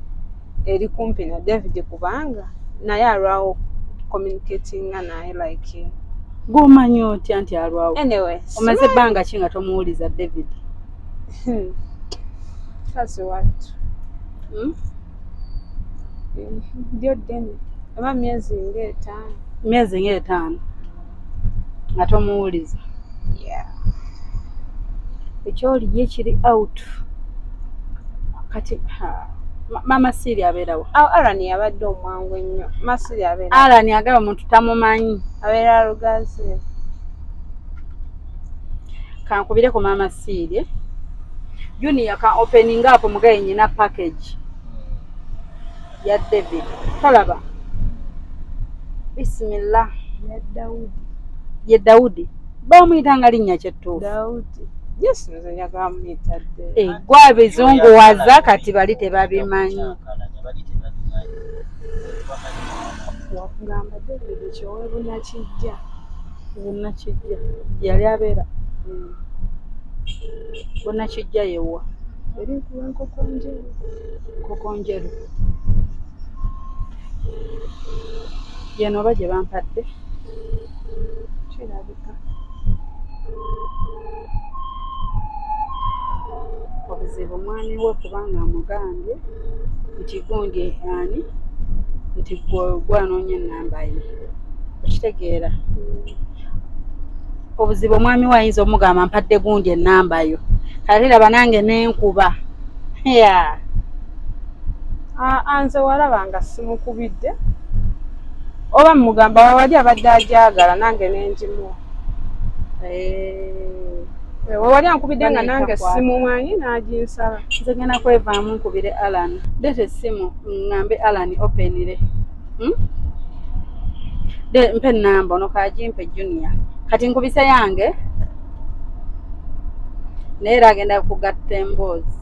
eri kumpi na David kubanga naye alwawo communicatinga naye like Gw'omanyi otya nti alwawo? Anyway, Omaze ebbanga ki nga tomuwuliza David? Kazi wattu. Ddyo ddene oba myezi ng'etaano. Myezi ng'etaano nga tomuwuliza. Yeah. Ekyoli ye kiri out. Kati ha, Maama Siiri abeerawa? Awo Aaron yabadde omwangu ennyo. Maama Siiri abeera. Aaron agaba omuntu tamumanyi. Abeera Lugazi. Kankubire ku Maama Siiri. Junior ka opening up mugaye nyina package ya David. Tolaba. Bismillah. Ya Daudi. Ye Daudi. Bamuyitanga linnya kyettuufu. Daudi. Yes, nze njagala muyita Daudi. Eh, gwa bizunguwaza kati bali tebabimanyi. Wakugamba David kyowe Bunakijja. Bunakijja. Yali abeera. Bunakijja yewa. Eri kuba Nkokonjeru. Nkokonjeru. Yeno oba gye bampadde? Kirabika. Obuzibu mwami we kubanga amugambye nti gundi ani nti gwe anoonya ennamba ye. Okitegeera? Obuzibu omwami we ayinza omugamba mpadde gundi ennamba yo. Kale laba nange n'enkuba. Yeah. Nze walaba nga simukubidde. Oba mugamba wali abadde agyagala nange n'enjimuwa. Wewali ankubidde nga nange simumanyi n'aginsaba. Nze ngenda kwevaamu nkubire Alan. Leeta essimu ŋŋambe Alan openire. Mpe ennamba ono kagimpe Junior. Kati nkubise yange naye era agenda kugatta emboozi.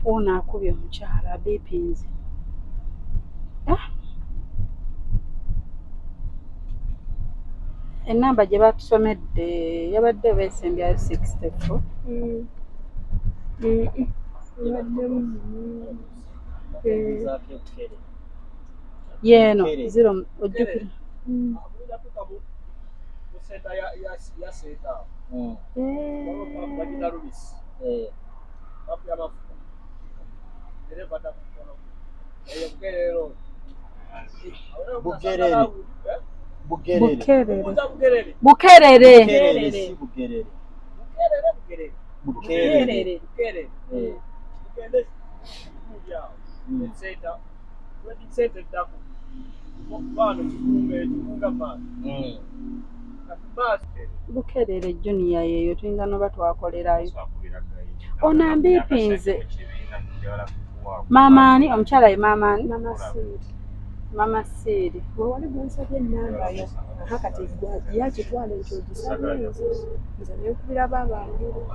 Wuuno akubye omukyala abiipinze. Ennamba gye batusomedde yabadde beesembyayo 64. Yeeno zero ojjukira. Bugerere. Bukerere. Bukerere. Bukerere si Bugerere. Bukerere. Bukerere Junior yeeyo tuyinza noba twakolerayo. Ono ambiipinze. Maama ani? Omukyala ye maama ani? Maama Siiri. Maama Siiri. Wewali gwensabye ennamba yo. Aha kati yakitwala nti ogisabye nze. Nze ne nkubira baaba ngulu.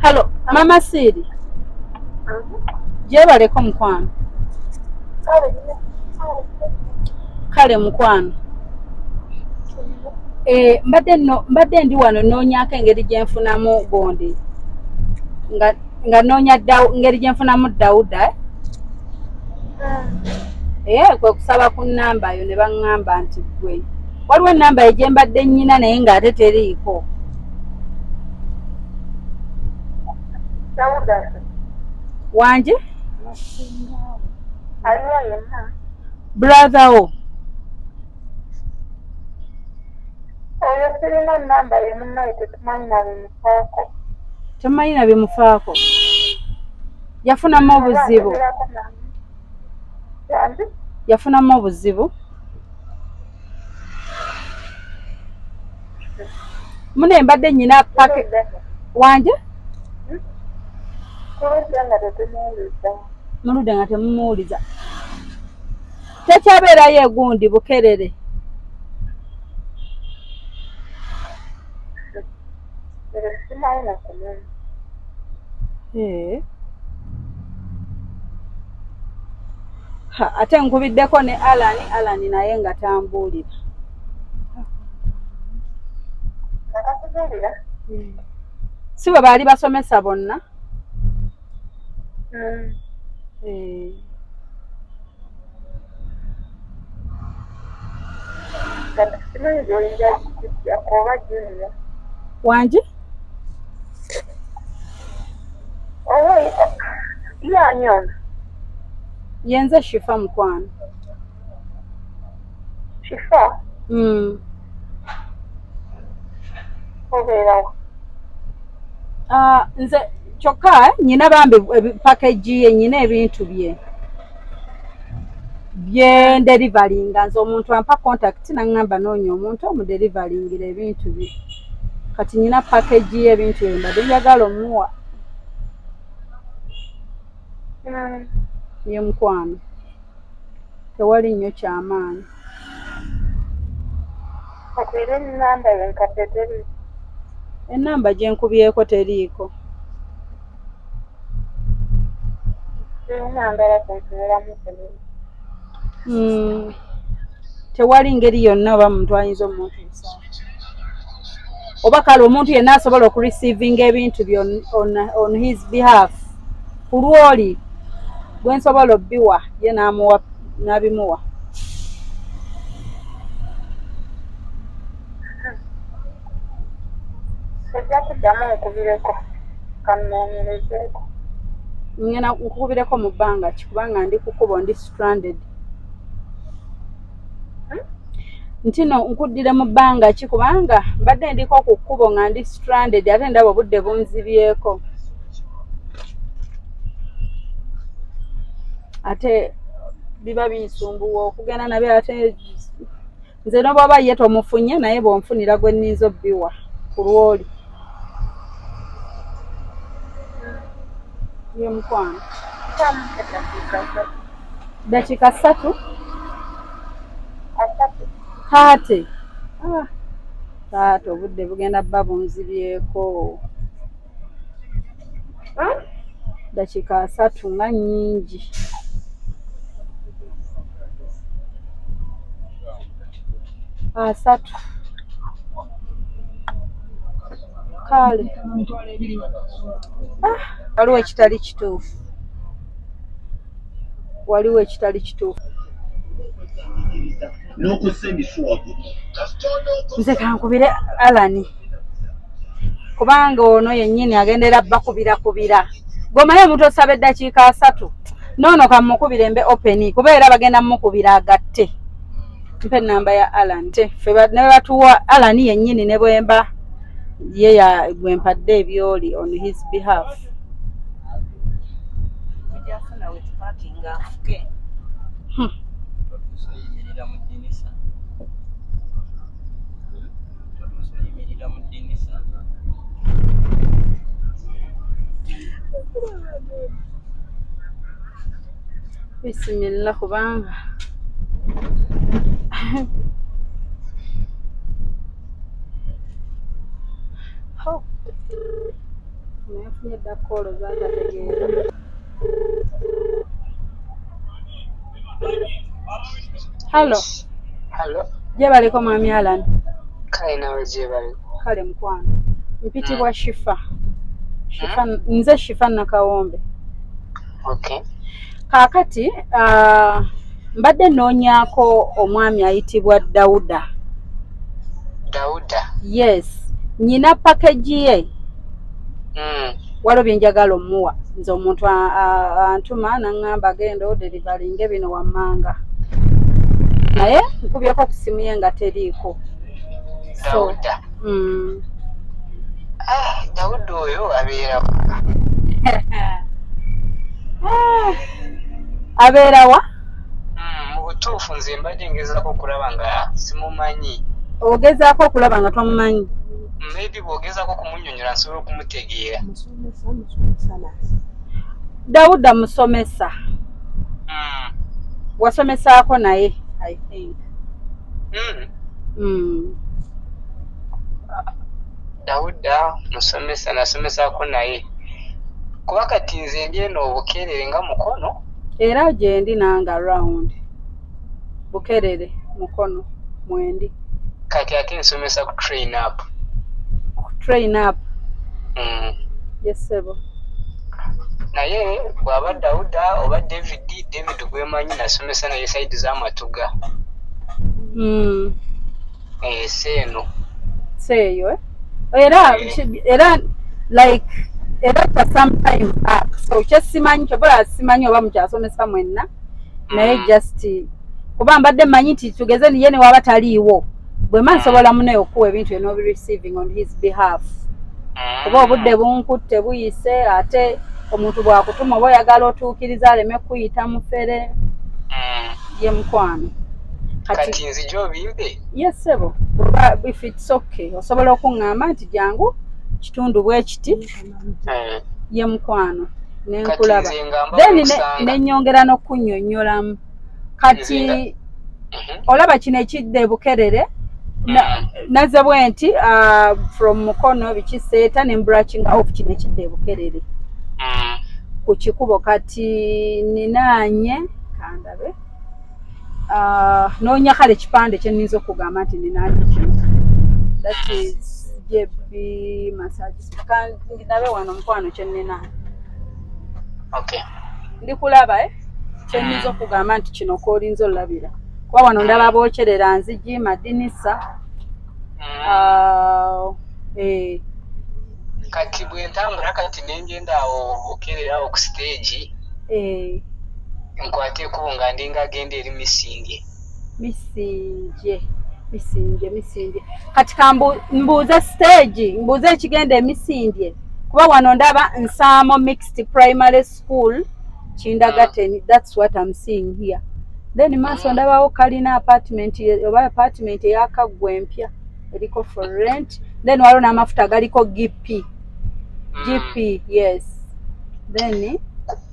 Hello, Maama Siiri. Gyebaleko mukwano. Kale mukwano. Mbadde ndi wano nnoonyaako engeri gye nfunamu gundi. Nga nnoonya ngeri gye nfunamu Dawuda. Kwe kusaba ku nnamba yo ne baŋŋamba nti ggwe. Waliwo ennamba ye gye mbadde nnyina naye ng'ate teriiko. Wanje? Brother wo. Oyo sirina nnamba ye munnaye tetumanyi na bimufaako. Temumanyi na bimufaako? Yafunamu obuzibu? Yafunamu obuzibu? Mune mbadde nyina pake wanje muludde nga temumuwuliza tekyabeerayo egundi Bukerere. Ate nkubiddeko ne Alani, Alani naye nga tambuulira. Si bwe baali basomesa bonna? Wangi? Yenze Shifa mukwano. Shifa? Obeerawo? Nze kyokka nyina bambi package ye, nyina ebintu bye bye nderivalinga. Nze omuntu ampa contact naŋŋamba noonya omuntu omuderivalingira ebintu bye. Kati nyina package y'ebintu bye mbadde njagala omuwa. Ye mukwano, tewali nnyo kyamaanyi. Okwera ennamba enkadde teri? Ennamba gye nkubyeko teriiko. Tewali ngeri yonna oba muntu ayinza omuntu oba kale omuntu yenna asobola okureceivinga ebintu bye on his behalf ku lwoli gwe nsobola obbiwa ye n'amuwa n'abimuwa. Ojja kuddamu nkubireko, kannoonyerezeeko. Ngenda nkukubireko mu bbanga ki, kubanga ndi ku kkubo, ndi stranded. Nti no nkuddire mu bbanga ki, kubanga mbadde ndiko ku kkubo nga ndi stranded, ate ndaba obudde bunzibyeko. Ate biba binsumbuwa okugenda nabyo, ate nze n'obwaba ye tomufunye naye bw'onfunira gwe nninza obbiwa ku lwoli. Ye mukwano, dakiika 3 kaate. Kaate obudde bugenda bba bunzibyeko. Dakiika 3 nga nnyingi. Asatu. Kale. Waliwo ekitali kituufu. Waliwo ekitali kituufu. Nze kankubire Alani, kubanga ono yennyini agendera bakubirakubira. Bw'omanyi omuntu osaba eddakiika 3, noono kamukubire mbe open, kuba era bagenda mukubira agatte. Mpe ennamba ya Alan. Ffe ne batuwa Alan yennyini ne bwemba ye ya gwe mpadde ebyoli on his behalf. Bismillah, kubanga naye nfunye dda call zaatategeera. Hello. Hello. Gyebaleko mwami Alan. Kale nawe gyebaleko. Kale mukwano. Mpitibwa Shifa. Shifa, nze Shifa Nakawombe. Okay. Kaakati mbadde nnoonyaako omwami ayitibwa Dawuda. Dawuda? Yes. Nnyina package ye. Waliwo bye njagala omuwa. Nze omuntu antuma n'aŋŋamba genda oderivalinge bino wammanga. Naye nkubyeko ku ssimu ye nga teriiko. Dawuda. Dawuda oyo abeera wa? Abeerawa? Mu butuufu nze mbadde ngezaako okulaba nga simumanyi. Ogezaako okulaba nga tomumanyi? Maybe bw'ogezaako okumunyonyola nsobola okumutegeera. Dawuda musomesa. Wasomesaako naye, I think. Dawuda musomesa, nasomesaako naye. Kuba kati nze ndi eno Bukerere nga Mukono. Era gyendi nange around Bukerere, Mukono mwendi. Kati ate nsomesa ku Train Up. Train Up. Yes, ssebo. Naye bw'aba Dawuda oba David, David gwemanyi nasomesa naye side z'Amatuga. Seeno. Seeyo, eh? Era era like era for some time back, so kyesimanyi kyobola simanyi oba mukyasomesa mwenna, naye just kuba mbadde mmanyi nti tugeze niye ne waba taliiwo, bwe mba nsobola munaye okuwa ebintu enobi receiving on his behalf, kuba obudde bunkutte buyise, ate omuntu bw'akutuma oba oyagala otuukiriza aleme kuyita mufere. Ye mukwano. Kati nzija obimbe? Yes, ssebo. Oba if it's okay osobola okuŋŋamba nti jangu kitundu bwe kiti. Ye mukwano, nenkulaba. Kati nze ngamba then bwekusanga. Nenyongera n'okunnyonnyolamu kati. Olaba kino ekidda e Bukerere, nazze bwe nti from Mukono bikiseeta ne branching off kino ekidda e Bukerere ku kikubo. Kati ninaanye kandabe, noonya kale ekipande kye nninza okugamba nti ninaanye kino, that is JB Massage. Kandabe wano mukwano kye nninaanye. Okay. Ndikulaba, eh? Kyenyinza okugamba nti kino koolinza olabira, kuba wano ndaba bookyerera nzigi, madinisa. Ah, eh. Kati bwe ntambula kati nengenda awo Bukerere awo ku stage, nkwate ekkubo nga ndinga agenda eri Misinge. Misinje, Misinje, Misinje. Kati mbuuze stage, mbuuze ekigenda emisindye, kuba wano ndaba Nsaamo Mixed Primary School Kindergarten. That's what I'm seeing here. Then maaso ndabawo kalina apartment oba apartment eyakaggwa empya eriko for rent. Then waliwo n'amafuta galiko GP, GP, yes. Then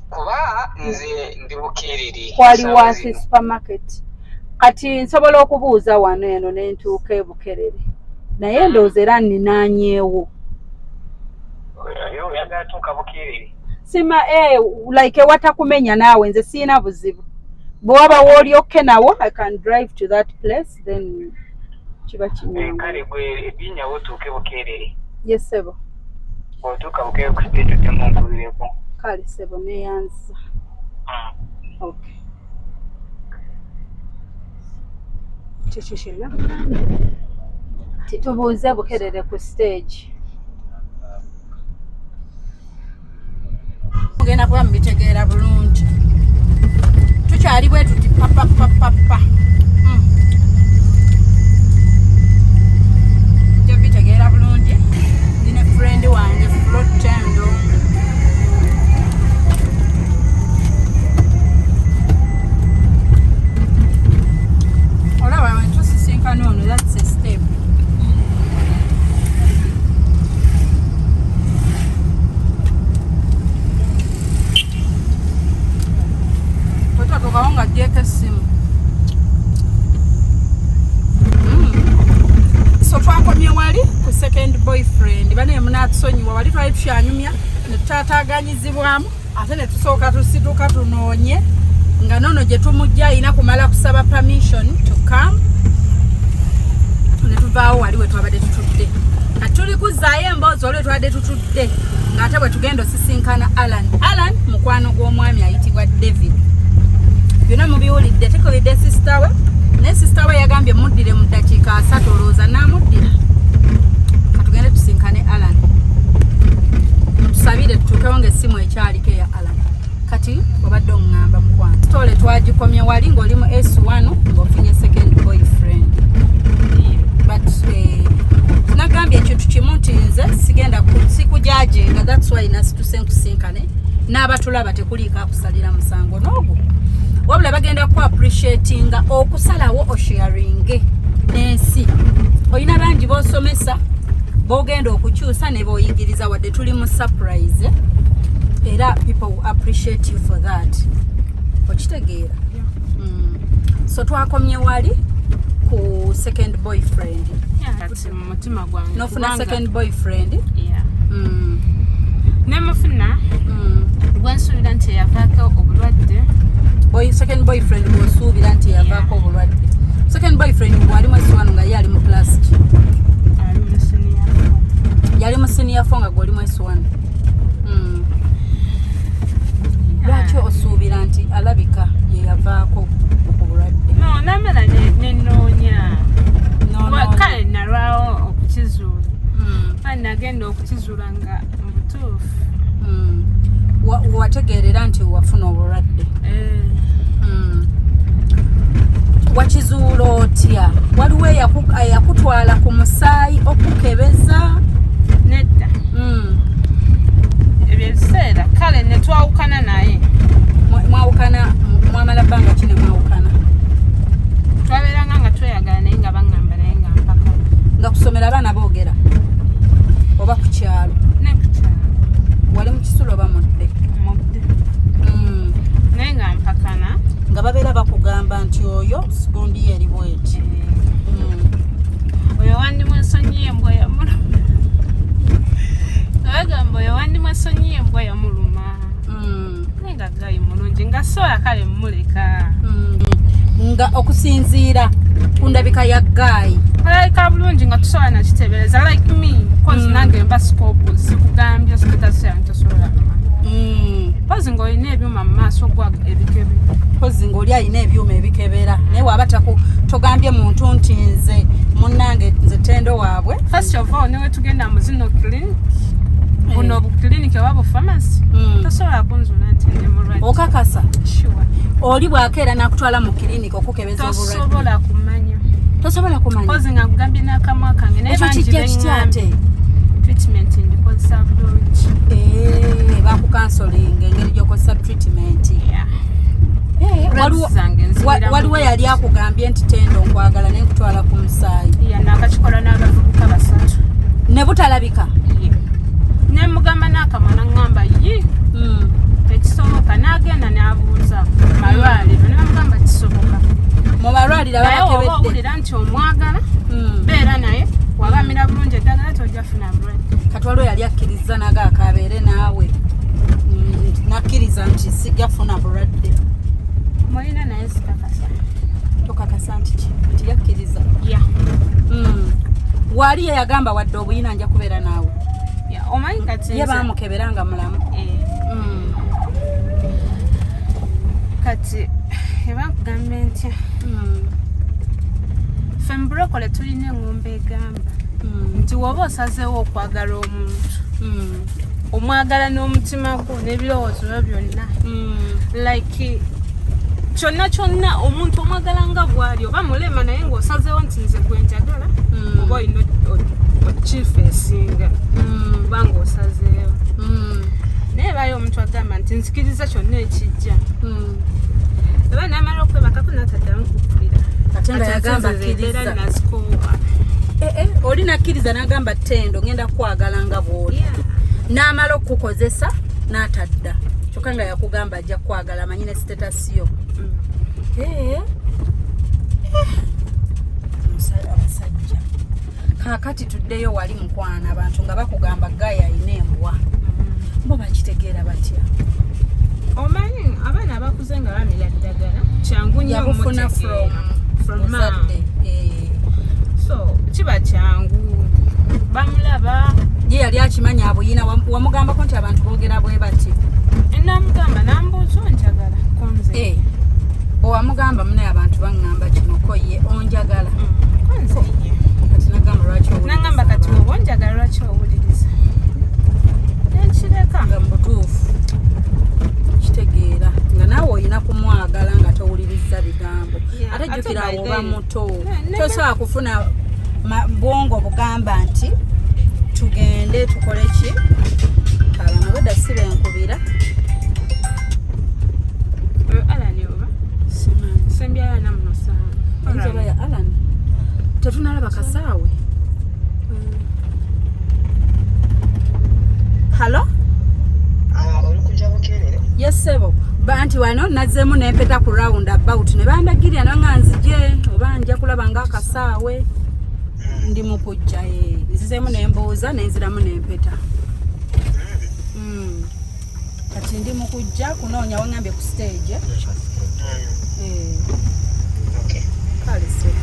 Kuba nze ndi Bukerere kwali essaawa wansi zino. Supermarket. Kati nsobola okubuuza wano eno nentuuka e Bukerere, naye ndowooza era ninaanyeewo. Oyo oyagala tuuka Bukerere? Sima, eh, like ewatakumenya naawe nze siina buzibu. Bwe waba wooli okay nawo, I can drive to that place, then kiba kinyangu. Kale gwe ebinyawo otuuke Bukerere. Yes, ssebo. Bw'otuuka Bukerere ku stage oddemu onkubireko. Kale ssebo, neyanza. Okay. Kiki kino? Tubuuze Bukerere ku stage. Mugenda kuba mubitegeera bulungi. Tukyali bwe tuti papapapapa. Nja bitegeera bulungi. Ndi ne friend wange Flotendo. Olaba tusisinkana ono, that's a step. Bwetwatuukawo nga ggyeko essimu. So twakomye wali ku second boyfriend. Banaye munatusonyiwa, wali twali tukyanyumya ne tutaataaganyizibwamu, ate ne tusooka tusituka tunoonye nga nono gye tumujja alina kumala kusaba permission to come, ne tuvaawo wali we twabadde tutudde. Kati tuli kuzzaayo emboozi wali we twabadde tutudde, ng'ate bwe tugenda osisinkana Alan. Alan mukwano gw'omwami ayitibwa David. Byonna mubiwulidde, tukubidde sister we, naye sister we yagambye muddire mu ddakiika 30. Olowooza naamuddira? Katugende tusinkane Alan. Mutusabire tutuukewo ng'essimu ekyaliko eya Alan. Kati obadde oŋŋamba mukwano, story twagikomye wali ng'oli mu S1 ng'ofunye second boyfriend, but nagambye ekintu kimu nti nze sigenda sikujudginga. That's why nasituse nkusinkane n'abatulaba, tekuliiko akusalira musango n'ogwo. Wabula bagenda ku appreciatinga okusalawo osharinge n'ensi. Olina bangi b'osomesa, b'ogenda okukyusa ne b'oyigiriza, wadde tuli mu surprise, era people will appreciate you for that. Okitegeera? So twakomye wali ku second boyfriend. Kati mu mutima gwange Nofuna second boyfriend. Yeah. Nemufuna gwensuubira nti yavaako obulwadde. Second boyfriend bw'osuubira nti yavaako obulwadde. Second boyfriend bwali mu S1, nga ye ali mu class ki? Ali mu senior four. Yali mu senior four nga gwoli mu S1. Lwaki osuubira nti alabika ye yavaako ku bulwadde? No, namala nenoonya. Nonoonya. Kale nalwawo okukizuula. Kale nagenda okukizuula nga mu butuufu. Wategeerera nti wafuna obulwadde? Eh. Wakizuula otya? Waliwo eyakutwala ku musaayi okukebeza? Nedda. Ebyo ebiseera kale netwawukana naye. Mwawukana, mwamala bbanga ki ne mwawukana? Twabeeranga nga tweyagala, naye nga baŋŋamba, naye nga mpaka. Nga kusomera abaana boogera oba ku kyalo? Ne ku kyalo. Wali mu kisulo oba mudde? Mudde. Naye nga mpakana. Nga babeera bakugamba nti oyo gundi ye eri bweti. Oyo wandimwesonyiye embwa yamuluma. Bagamba oyo wandimwesonyiye embwa yamuluma. Naye nga guy mulungi, nga soya kale mmuleka. Nga okusinziira ku ndabika ya guy? Alabika bulungi, nga tusobola nakitebereza like me, 'cause nange mba scope sikugambye status yange, tosobola kumanya. Pozi ng'olina ebyuma mu maaso gwa ebikebe. Pozi ng'oli alina ebyuma ebikebera, naye waaba togambye muntu nti nze munnange, nze tendo waabwe. First of all, newe tugenda mu zino clinic, buno bu clinic oba bu pharmacy, tosobola kunzuula nti ndi mulwadde. Okakasa? Sure. Oli bwakeera n'akutwala mu clinic okukebeza obulwadde? Tosobola kumanya. Tosobola kumanya. Pozi nga nkugambye n'akamwa kange, naye Ekyo bangi kijja kitya ate? beŋŋambye treatment ndikozesa bulungi. Eh, bakucounselinga engeri gy'okozesa treatment. Eh, Drugs zange nzibira waliwo mu- yali akugambye nti tendo nkwagala naye nkutwala ku musaayi? Yeah, nakakikola n'abavubuka basatu. Ne butalabika? Nemugamba n'akamwa, naŋŋamba yi tekisoboka, n'agenda n'abuuza malwaliro ne bamugamba kisoboka. Mu malwaliro? Naye oba Ababakebedde? owulira nti omwagala, beera naye, wabamira bulungi eddagala, tojja funa bulwadde. Kati waliwo yali akkiriza naga akabeere naawe, nakkiriza nti sijja funa bulwadde? Mulina, naye sikakasa. Tokakasa nti ki? Nti yakkiriza? Ya. Waali ye yagamba wadde obuyina nja kubeera naawe? Ya, omanyi kati Ye baamukebera nga mulamu? Eh. Kati eba nkugamba ntya, ffe mu bulokole tulina eŋŋombe egamba nti woba osazeewo okwagala omuntu, omwagala n'omutima gwo n'ebirowoozo byo byonna, like kyonna kyonna, omuntu omwagala nga bw'ali, oba mulema, naye ng'osazeewo nti nze gwe njagala, oba olina okifeesinga kubanga osazeewo. Naye bayo omuntu agamba nti nzikiriza kyonna ekijja, eba namala okwebakako nataddamu kukubira. Ate nga yagamba Embeera akkiriza. nazikoowa. Eh, eh, oli nakkiriza n'agamba tendo ngenda kukwagala nga bw'oli, n'amala okukukozesa n'atadda, kyokka nga yakugamba ajja kukwagala, amanyi ne status yo. Eh. Eh. Abasajja kaakati tuddeyo wali mukwana, abantu nga bakugamba guy alina embwa, bo bakitegeera batya? Omanyi abaana abakuze nga bamira ddagala kyangu nnyo Yabufuna omutegeera. from From mom. muzadde. Eh. So kiba kyangu, bamulaba. Ye yali akimanyi abuyina? Wamugambako nti abantu boogera bwe bati? Namugamba, nambuuza onjagala konze? Eh, owamugamba munaye abantu baŋŋamba kino, ko ye onjagala? Konze ye. Kati nagamba lwaki owuliriza Nangamba kati abantu? oba onjagala lwaki owuliriza? Nenkireka. Nga mu butuufu kitegeera nga naawe olina kumwagala nga towuliriza bigambo. Ate Ate jjukira by awo oba then- muto, Ne- tosobola kufuna bwongo bugamba nti tugende tukole ki. Abano badda si benkubira. Oyo Alan oba? Yesebo banti wano nazzemu nempeta ku round about ne bandagirira nanga nzije oba nja kulaba nga akasaawe ndi mu kujja nzizeemu nembuuza nenziramu nempeta. Kati ndi mu kujja kunoonya wangambye ku stage. Kale ssebo.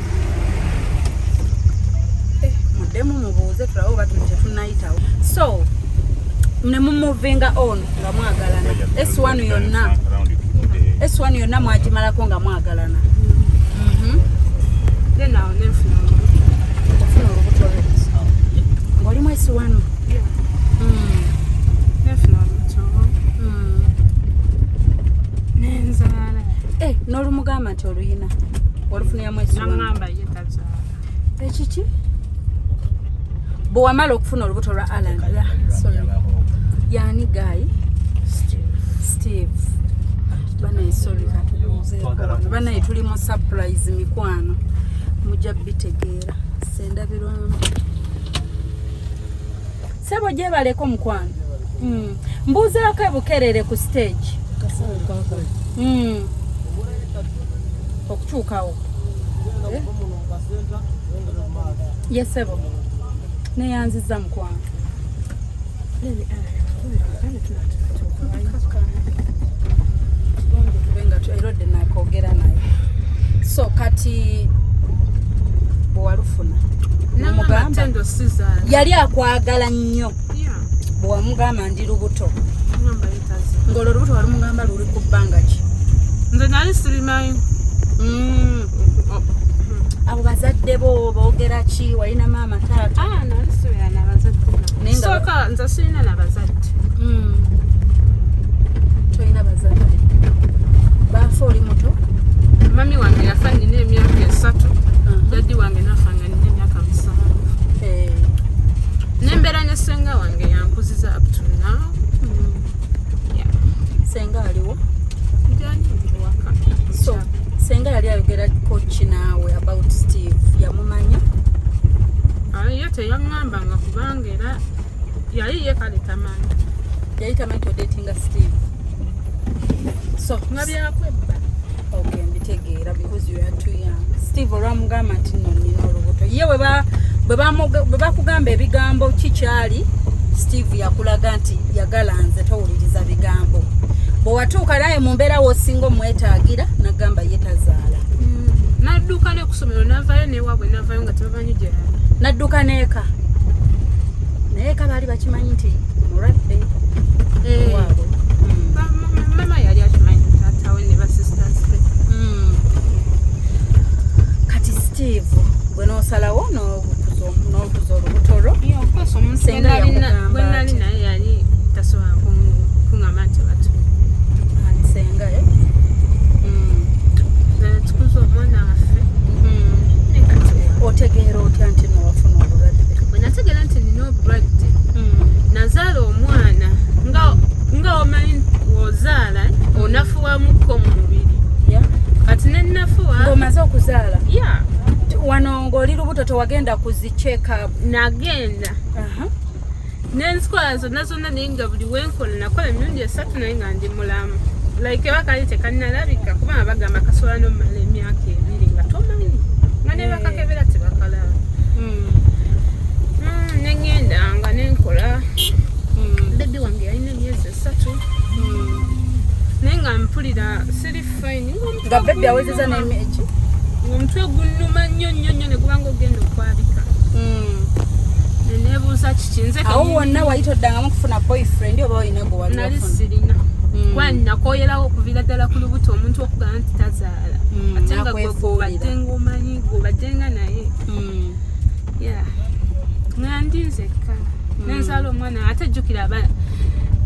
Muddemu mubuuze tulabe oba tetunnayitawo. So ne mumuvinga on nga mwagalana S1 yonna, S1 yonna mwagimalako nga mwagalana. Then awo nenfuna olubuto. Ofuna olubuto lwe ng'olimu S1? Nenfuna olubuto nenzaala. Eh, n'olumugamba nti oluyina olufuniramu S1? Naŋŋamba ye tazaala. Ekiki bwe wamala okufuna olubuto lwa Alan, sorry, yani guy Steve. Banaye, sorry, katubuuzeeko wano. Banaye, tuli mu surprise, mikwano, mujja bitegeera sendabirwamu. Sebo, gyebaleko mukwano. Mbuuzaako ebukerere ku stage. Okutuukawo. Eh? Yes, sebo, neyanziza mukwano. Kirungi tube nga erodde nakwogera naye. So kati bwe walufuna Naŋŋamba nomugamba tendo sizaala. Yali akwagala nnyo. Bwe wamugamba ndi lubuto, Naŋŋamba ye tazaala. ng'olwo olubuto walumugamba luli ku bbanga ki? Nze nali sirimanyi. Abo bazadde bo boogera ki? Walina maama, taata? Ah, nali sibeera nabazadde. Naye nga Sooka nze sirina nabazadde. Tolina bazadde, baafa oli muto? Mami wange yafa nina emyaka 3, daddy wange nafa nga nina emyaka 7. Nembeera ne senga wange, yankuziza up to now. Yeah. Senga aliwo? Gyali ndi waka. So senga yali ayogerako ki naawe about Steve? Yamumanya? Ah, ye teyaŋŋambanga kubanga era yali ye kale tamanyi. Yali tamanyi todatinga Steve? So nga byakwebba. Okay, mbitegeera, because you are too young. Steve olwamugamba nti nno nina olubuto, ye bwe bakugamba ebigambo kikyali Steve yakulaga nti yagala nze towuliriza bigambo. Bwe watuuka naye mu mbeera w'osinga omwetaagira, nagamba ye tazaala. Nadduka ne kusomero, navayo newaabwe, navayo nga tebamanyi gyali. Nadduka n'eka, naye eka baali bakimanyi nti mulwadde waabwe? Mama yali akimanyi, taatawe ne basisters be. Kati Steve gwe n'osalawo n'okuza olubuto lwo? Yeah, of course, omuntu Senga yakugamba gwe nali ati? Naye yali tasobola kuŋŋamba nti batu Ani, senga, eh? Tukuza omwana waffe ne kati Otegeera otya nti no wafuna obulwadde? Bwe nategeera nti nina obulwadde, nazaala omwana nga omanyi wozaala onafuwamukko mu mubiri. Kati nenafuwa. Ng'omaze okuzaala? Ya. Wano ng'oli lubuto, tewagenda ku zi check up? Nagenda nenzikola zonna zonna, naye nga buli wenkola, nakola emirundi 3, naye nga ndi mulamu, like eba kali tekanalabika, kubanga bagamba kasobola nomala emyaka 2 nga tomanyi, nga ne bakakebera tebakalaba. Neŋŋenda nga nenkola. Baby wange yalina emyezi 3, naye nga mpulira siri fine. Nga baby awezeza n'emyezi? Ng'omutwe gunnuma nnyo nnyo nnyo, ne gubanga ogenda okwabika. Neneebuuza kiki nze Awo wonna wali toddangamu kufuna boyfriend oba olina gwe wali Nali wafuna? sirina, kuba nakoyerawo okuviira ddala ku lubuto, omuntu okugamba nti tazaala, ate nga gwe nakwefuulira. Gwobadde ng'omanyi gwobadde nga naye. Yeah. Nga ndi nzekka, nenzaala omwana. Ate jjukira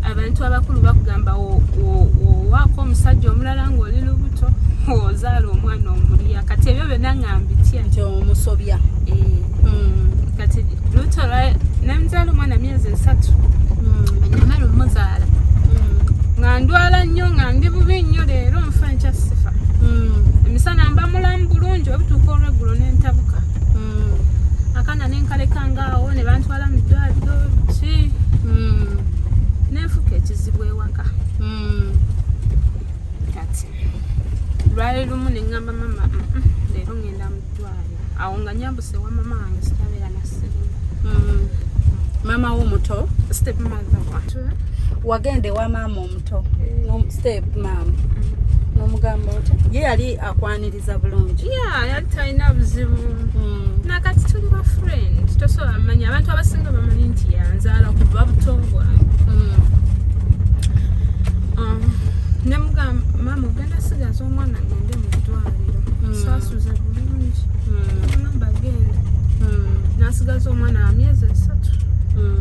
abantu abakulu bakugamba owaako omusajja omulala ng'oli lubuto, ozaala omwana omulya. Kati ebyo byonna nga mbitya. Nti omusobya. Eh, kati lubuto nenzaala omwana myezi 3, namala omuzaala nga ndwala nnyo, nga ndi bubi nnyo, leero nfa nkya sifa. Emisana mba mulamu bulungi, obutuuka olweggulo nentabuka. Akaana nenkaleka ngaawo, ne bantwala mu ddwaliro ki, nenfuka ekizibu ewaka. Lwali lumu ne ŋŋamba mama, leero ŋŋenda mu ddwaliro." Awo nga nyambuse wa mama wange, sitabeera na ssenga. Maama wo muto? Step mother wa. Wagenda ewa maama omuto, step maama, n'omugamba otya? Ye yali akwaniriza bulungi? Yeah, yali talina buzibu. Nakati tuli ba friend. Tosobola manya, abantu abasinga bamanyi nti yanzaala kuva buto bwange. Ne mugamba, "Maama, ogenda sigaza omwana ngende mu ddwaliro, saasuze bulungi." Ngamba, "Genda." Nasigaza omwana wa myezi 3,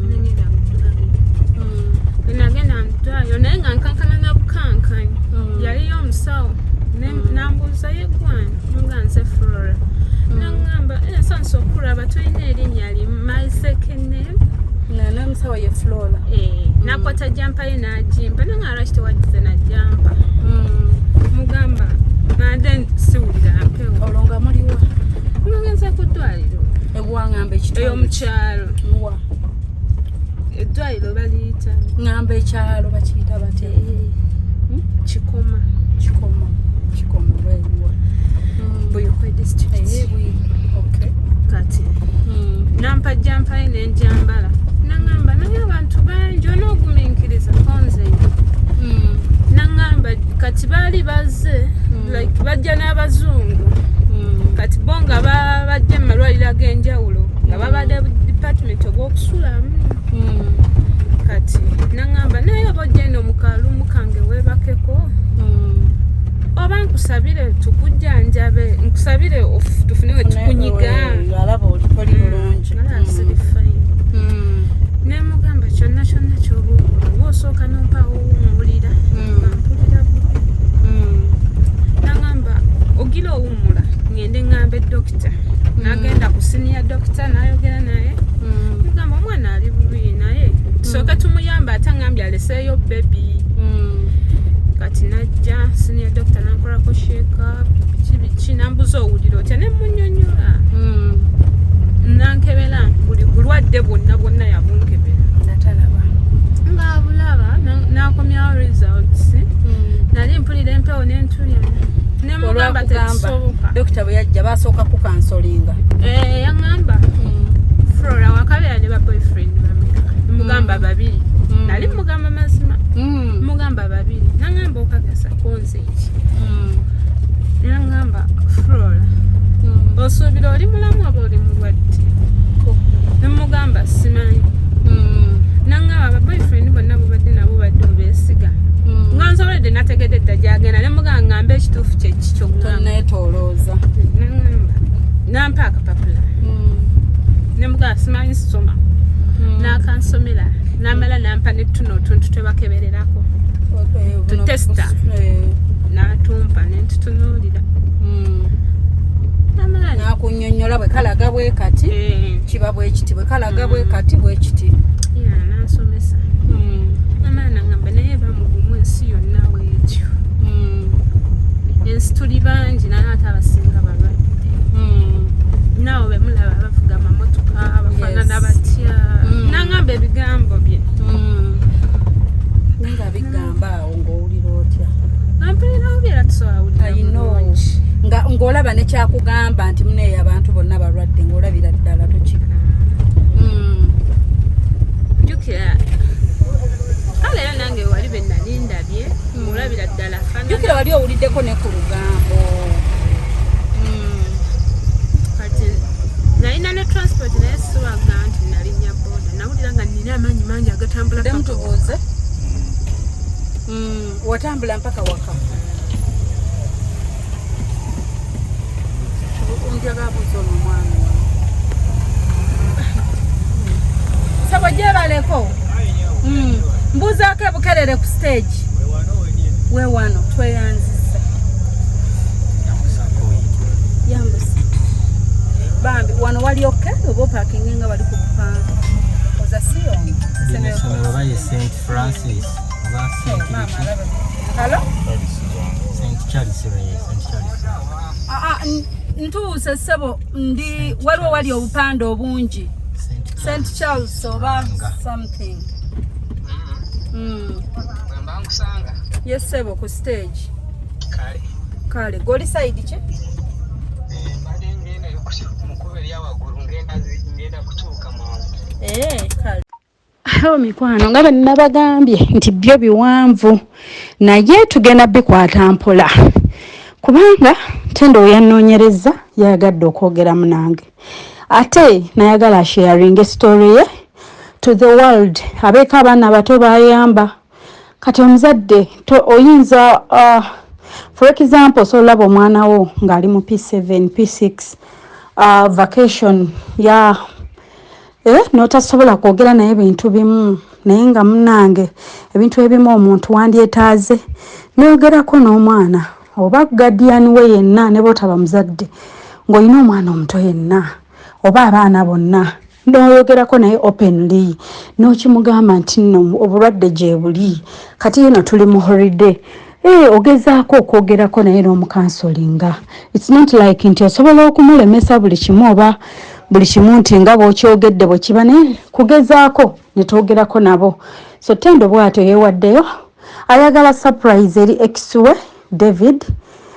nengenda mu ddwaliro. Nagenda mu ddwaliro naye nga nkankana na bukankanyi. Yaliyo omusawo, nambuuza, "Yeggwani?" Nga nze Flora. Naŋŋamba, "Nsanyuse okulaba, tulina erinnya limu." My second name. N'omusawo ye Flora? Eh, nakwata jumper ye n'agimpa. Nanga, "Lwaki tewagize na jumper?" Mugamba, "Nade siwulira mpewo." Olwo nga muliwa? Mugenze ku ddwaliro. Ewaŋŋamba ekitundu? Eyo mukyalo. Muwa? Eddwaliro baliyita ŋŋamba ekyalo bakiyita batya? Kikoma. Kikoma, Kikoma oba eruwa? Buyikwe District. Okay. Kati nampa jumper ye nenjambala. Naŋŋamba, "Naye abantu bangi, onoogumiikiriza konzeyo." Naŋŋamba kati baali bazze, like bajja n'abazungu. Kati bo nga bajja mu malwaliro ag'enjawulo, nga babadde department ogw'okusulamu. Kati naŋŋamba, "Naye oba ojja eno mu kalumu kange weebakeko, oba nkusabire tukujjanjabe, nkusabire tufune we tukunyiga." Alaba oli toli bulungi. Alaba siri fine. Nemugamba, "Kyonna kyonna kyoba okola, oba osooka nompaawo owummulira, nga mpulira bubi." Naŋŋamba, "Ogira owummula, ŋŋende ŋŋambe dokita." N'agenda ku senior dokita n'ayogera naye. Mugamba, "Omwana ali bubi, naye tusooke tumuyambe, ate aŋŋambye aleseeyo baby." Kati najja senior doctor, nankolako checkup, biki biki, nambuza, "Owulira otya?" Ne munyonyola. Nankebera buli bulwadde bwonna bwonna, yabunkebera. Natalaba? Ngaabulaba. Nakomyawo results. Nali mpulira empewo nentulya. Nemugamba, Olwakugamba "Tekisoboka." Dokita bwe yajja basooka kucounsellinga? Eh, yaŋŋamba, "Flora, wakabeera ne ba boyfriend bameka?" Mugamba, "Babiri." Nali mugamba mazima. Mugamba, "Babiri." Naŋŋamba, "Okakasa konze eki?" Naŋŋamba, "Flora, osuubira oli mulamu oba oli mulwadde?" Nemugamba, "Simanyi." Naŋŋamba, "Ba boyfriend bonna bubadde nabo badde obeesiga?" Nga nsoboledde nategedde dda gyagenda. Nemugamba, "Ŋŋamba ekituufu kyeki kyoŋŋamba." Tonneetoolooza. Naŋŋamba, nampa akapapula. Nemugamba, "Simanyi soma." N'akansomera, namala nampa netuno otuntu twebakebererako, tutester, n'atumpa nentutunuulira. Namala Nakunyonyola bwe kalaga bwe kati kiba bwe kiti, bwe kalaga bwe kati bwe kiti. Ya, nansomesa. Namala nangamba, "Naye bamugumu, ensi yonna bwetyo, ensi tuli bangi, naye ate abasinga balwadde. Naawe bemulaba bavuga amamotoka bafaanana batya?" Nangamba ebigambo bye. Naye nga bigamba awo ng'owulira otya? Ampulira bubi era tusobola wulira I know. bulungi. Nga ng'olaba nekyakugamba nti muneeyo abantu bonna balwadde, ng'olabira ddala toki. Jjukira kale era nange wali be nali ndabye, ng'olabira ddala faanana. Jjukira wali owuliddeko ne ku lugambo. Kati nalina ne transport, naye siwaga nti nalinnya boda. Nawulira nga nina amaanyi mangi agatambula Ddemu paka tubuuze. Watambula mpaka waka? Njagala buuza ono omwami wano. Sabo, gyebaleko. Mbuuzaako ebukerere ku stage. Wewano tweyanziza. Yambusa. Bambi, wano wali okay oba opakinge nga wali ku bupanga? Oza si ono. Lino essomero oba ye St Francis oba St biki? Hello? St Charles, ye St Charles. Ah, ah, ntuuse ssebo, ndi waliwo wali obupande obungi. St Charles oba something. Bwemba nkusanga. Yes ssebo, ku stage. Kale. Kale goli side ki? Mbadde ngenda mu kkubo erya waggulu, ngenda kutuuka mangu. Kale. Awo mikwano, nga bwe nabagambye nti byo biwanvu, naye tugenda bikwata mpola kubanga Tendo yannoonyereza, yayagadde okwogeramu nange, ate nayagala asharinga story ye to the world, abeeko abaana abato bayamba. Kati omuzadde oyinza for example, osobola olaba omwana wo ng'ali mu P7, P6, vacation ya n'otasobola kwogera naye bintu bimu, naye nga munange ebintu ebimu omuntu wandyetaaze noyogerako n'omwana oba guardian we yenna, ne bwotaba muzadde ng'olina omwana omuto yenna oba abaana bonna, n'oyogerako naye openly n'okimugamba nti nno obulwadde gye buli, kati eno tuli mu holiday. Ogezaako okwogerako naye n'omucounselinga. It's not like nti osobola okumulemesa buli kimu oba buli kimu nti nga bw'okyogedde bwe kiba, naye kugezaako ne twogerako nabo. So Tendo bw'atyo yeewaddeyo, ayagala surprise eri ex we David,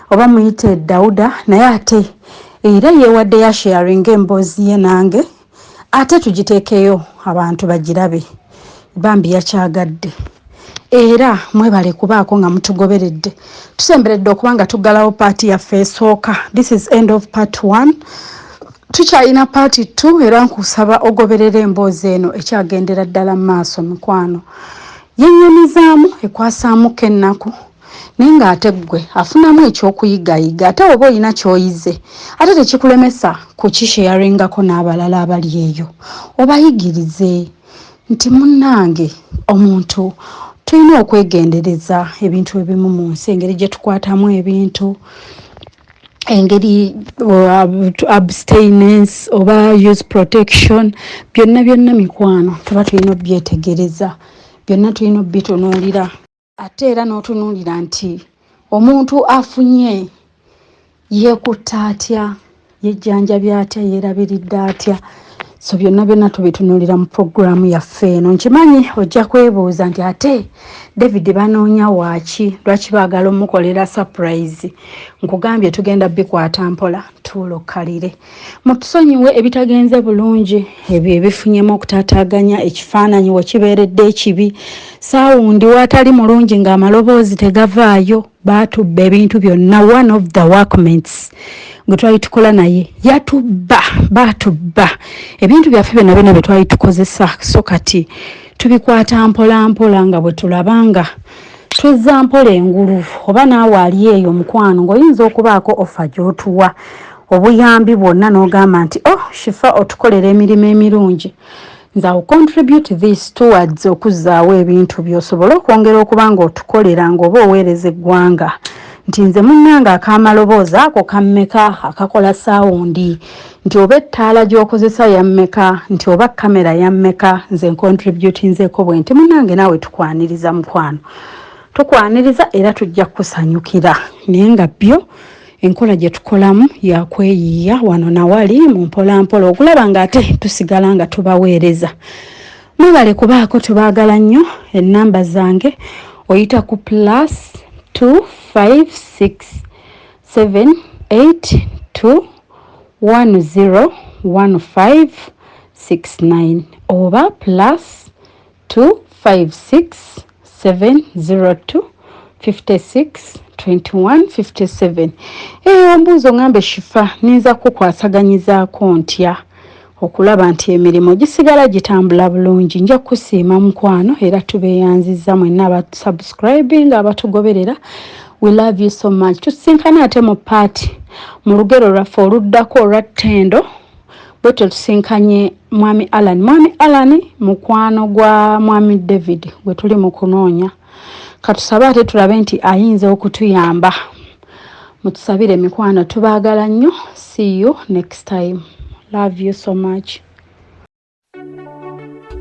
oba muyite Dawuda, naye ate era yeewaddeyo asharinga emboozi ye nange, ate tugiteekeyo abantu bagirabe. Bambi yakyagadde. Era mwebale kubaako nga mutugoberedde. Tusemberedde okuba nga tuggalawo part yaffe esooka. This is end of part one. Tukyalina part two, era nkusaba ogoberera emboozi eno ekyagendera ddala mu maaso. Mikwano, yennyamizaamu, ekwasaamuko ennaku, naye ng'ate ggwe afunamu ekyokuyigayiga. Ate oba olina ky'oyize, ate tekikulemesa kukisharingako n'abalala abali eyo, obayigirize nti munnange omuntu tulina okwegendereza ebintu ebimu mu nsi, engeri gye tukwatamu ebintu, engeri abstinence oba use protection, byonna byonna mikwano tuba tulina obyetegereza, byonna tulina obitunuulira. Ate era n'otunuulira nti omuntu afunye yeekutta atya, yejjanjabya atya, yeerabiridde atya. So byonna byonna tubitunuulira mu puroguramu yaffe eno. Nkimanyi ojja kwebuuza nti ate David banoonya waaki, lwaki baagala omukolera surprise? Nkugambye tugenda bikwata mpola, tuulokkalire. Mutusonyiwe ebitagenze bulungi, ebyo ebifunyemu okutaataaganya ekifaananyi we kibeeredde ekibi, sound waatali mulungi ng'amaloboozi tegavaayo. Baatubba ebintu byonna. One of the workmates gwe twali tukola naye yatubba, baatubba ebintu byaffe byonna byonna bye twali tukozesa. So kati tubikwata mpola mpola nga bwe tulaba nga twezza mpola engulu. Oba naawe ali eyo mukwano ng'oyinza okubaako offer gy'otuwa, obuyambi bwonna, n'ogamba nti, "Oh Shifa, otukolera emirimu emirungi, nze awo contribute this towards okuzzaawo ebintu by'osobole okwongera okuba ng'otukolera ng'oba oweereza eggwanga," nti nze munnange ak'amaloboozi ako kammeka, akakola sound, nti oba ettaala gy'okozesa yammeka, nti oba kamera yammeka, nze ncontributinzeeko bwe nti. Munnange naawe tukwaniriza, mukwano, tukwaniriza era tujja kukusanyukira. Naye nga byo enkola gye tukolamu yakweyiiya wano nawali mu mpolampola okulaba ng'ate tusigala nga tubaweereza. Mwebale kubaako, tubaagala nnyo. Ennamba zange oyita ku +256 782 101569 oba +256 702 56 21 57. Eyo ombuuzo ngambe, "Shifa, ninza kukwasaganyizaako ntya okulaba nti emirimu gisigala gitambula bulungi?" Nja kusiima mukwano, era tubeeyanziza mwenna abasubscribing, abatugoberera. We love you so much. Tusinkane ate mu part, mu lugero lwaffe oluddako olwa Ttendo. Bwetyo tusinkanye Mwami Alan. Mwami Alan mukwano gwa Mwami David gwe tuli mu kunoonya. Katusabe ate tulabe nti ayinza okutuyamba. Mutusabire mikwano, tubaagala nnyo. See you next time. Love you so much.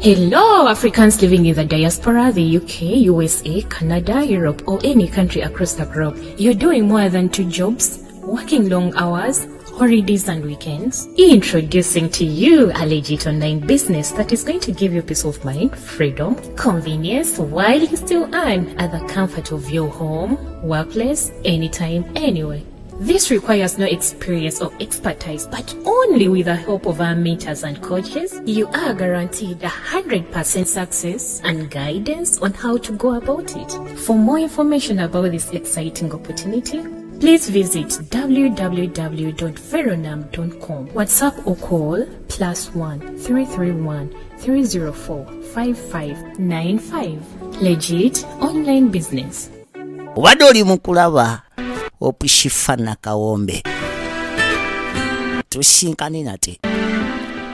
Hello, Africans living in the diaspora, the UK, USA, Canada, Europe, or any country across the globe. You're doing more than two jobs, working long hours, holidays and weekends? Introducing to you a legit online business that is going to give you peace of mind, freedom, convenience, while you still earn at the comfort of your home, workplace, anytime, anywhere. This requires no experience or expertise, but only with the help of our mentors and coaches, you are guaranteed 100% success and guidance on how to go about it. For more information about this exciting opportunity, please visit www.veronam.com. WhatsApp or call +1 331 304 5595. Legit online business. Obadde oli mu kulaba Hope Shifa Nakawombe. Tusinkane nate.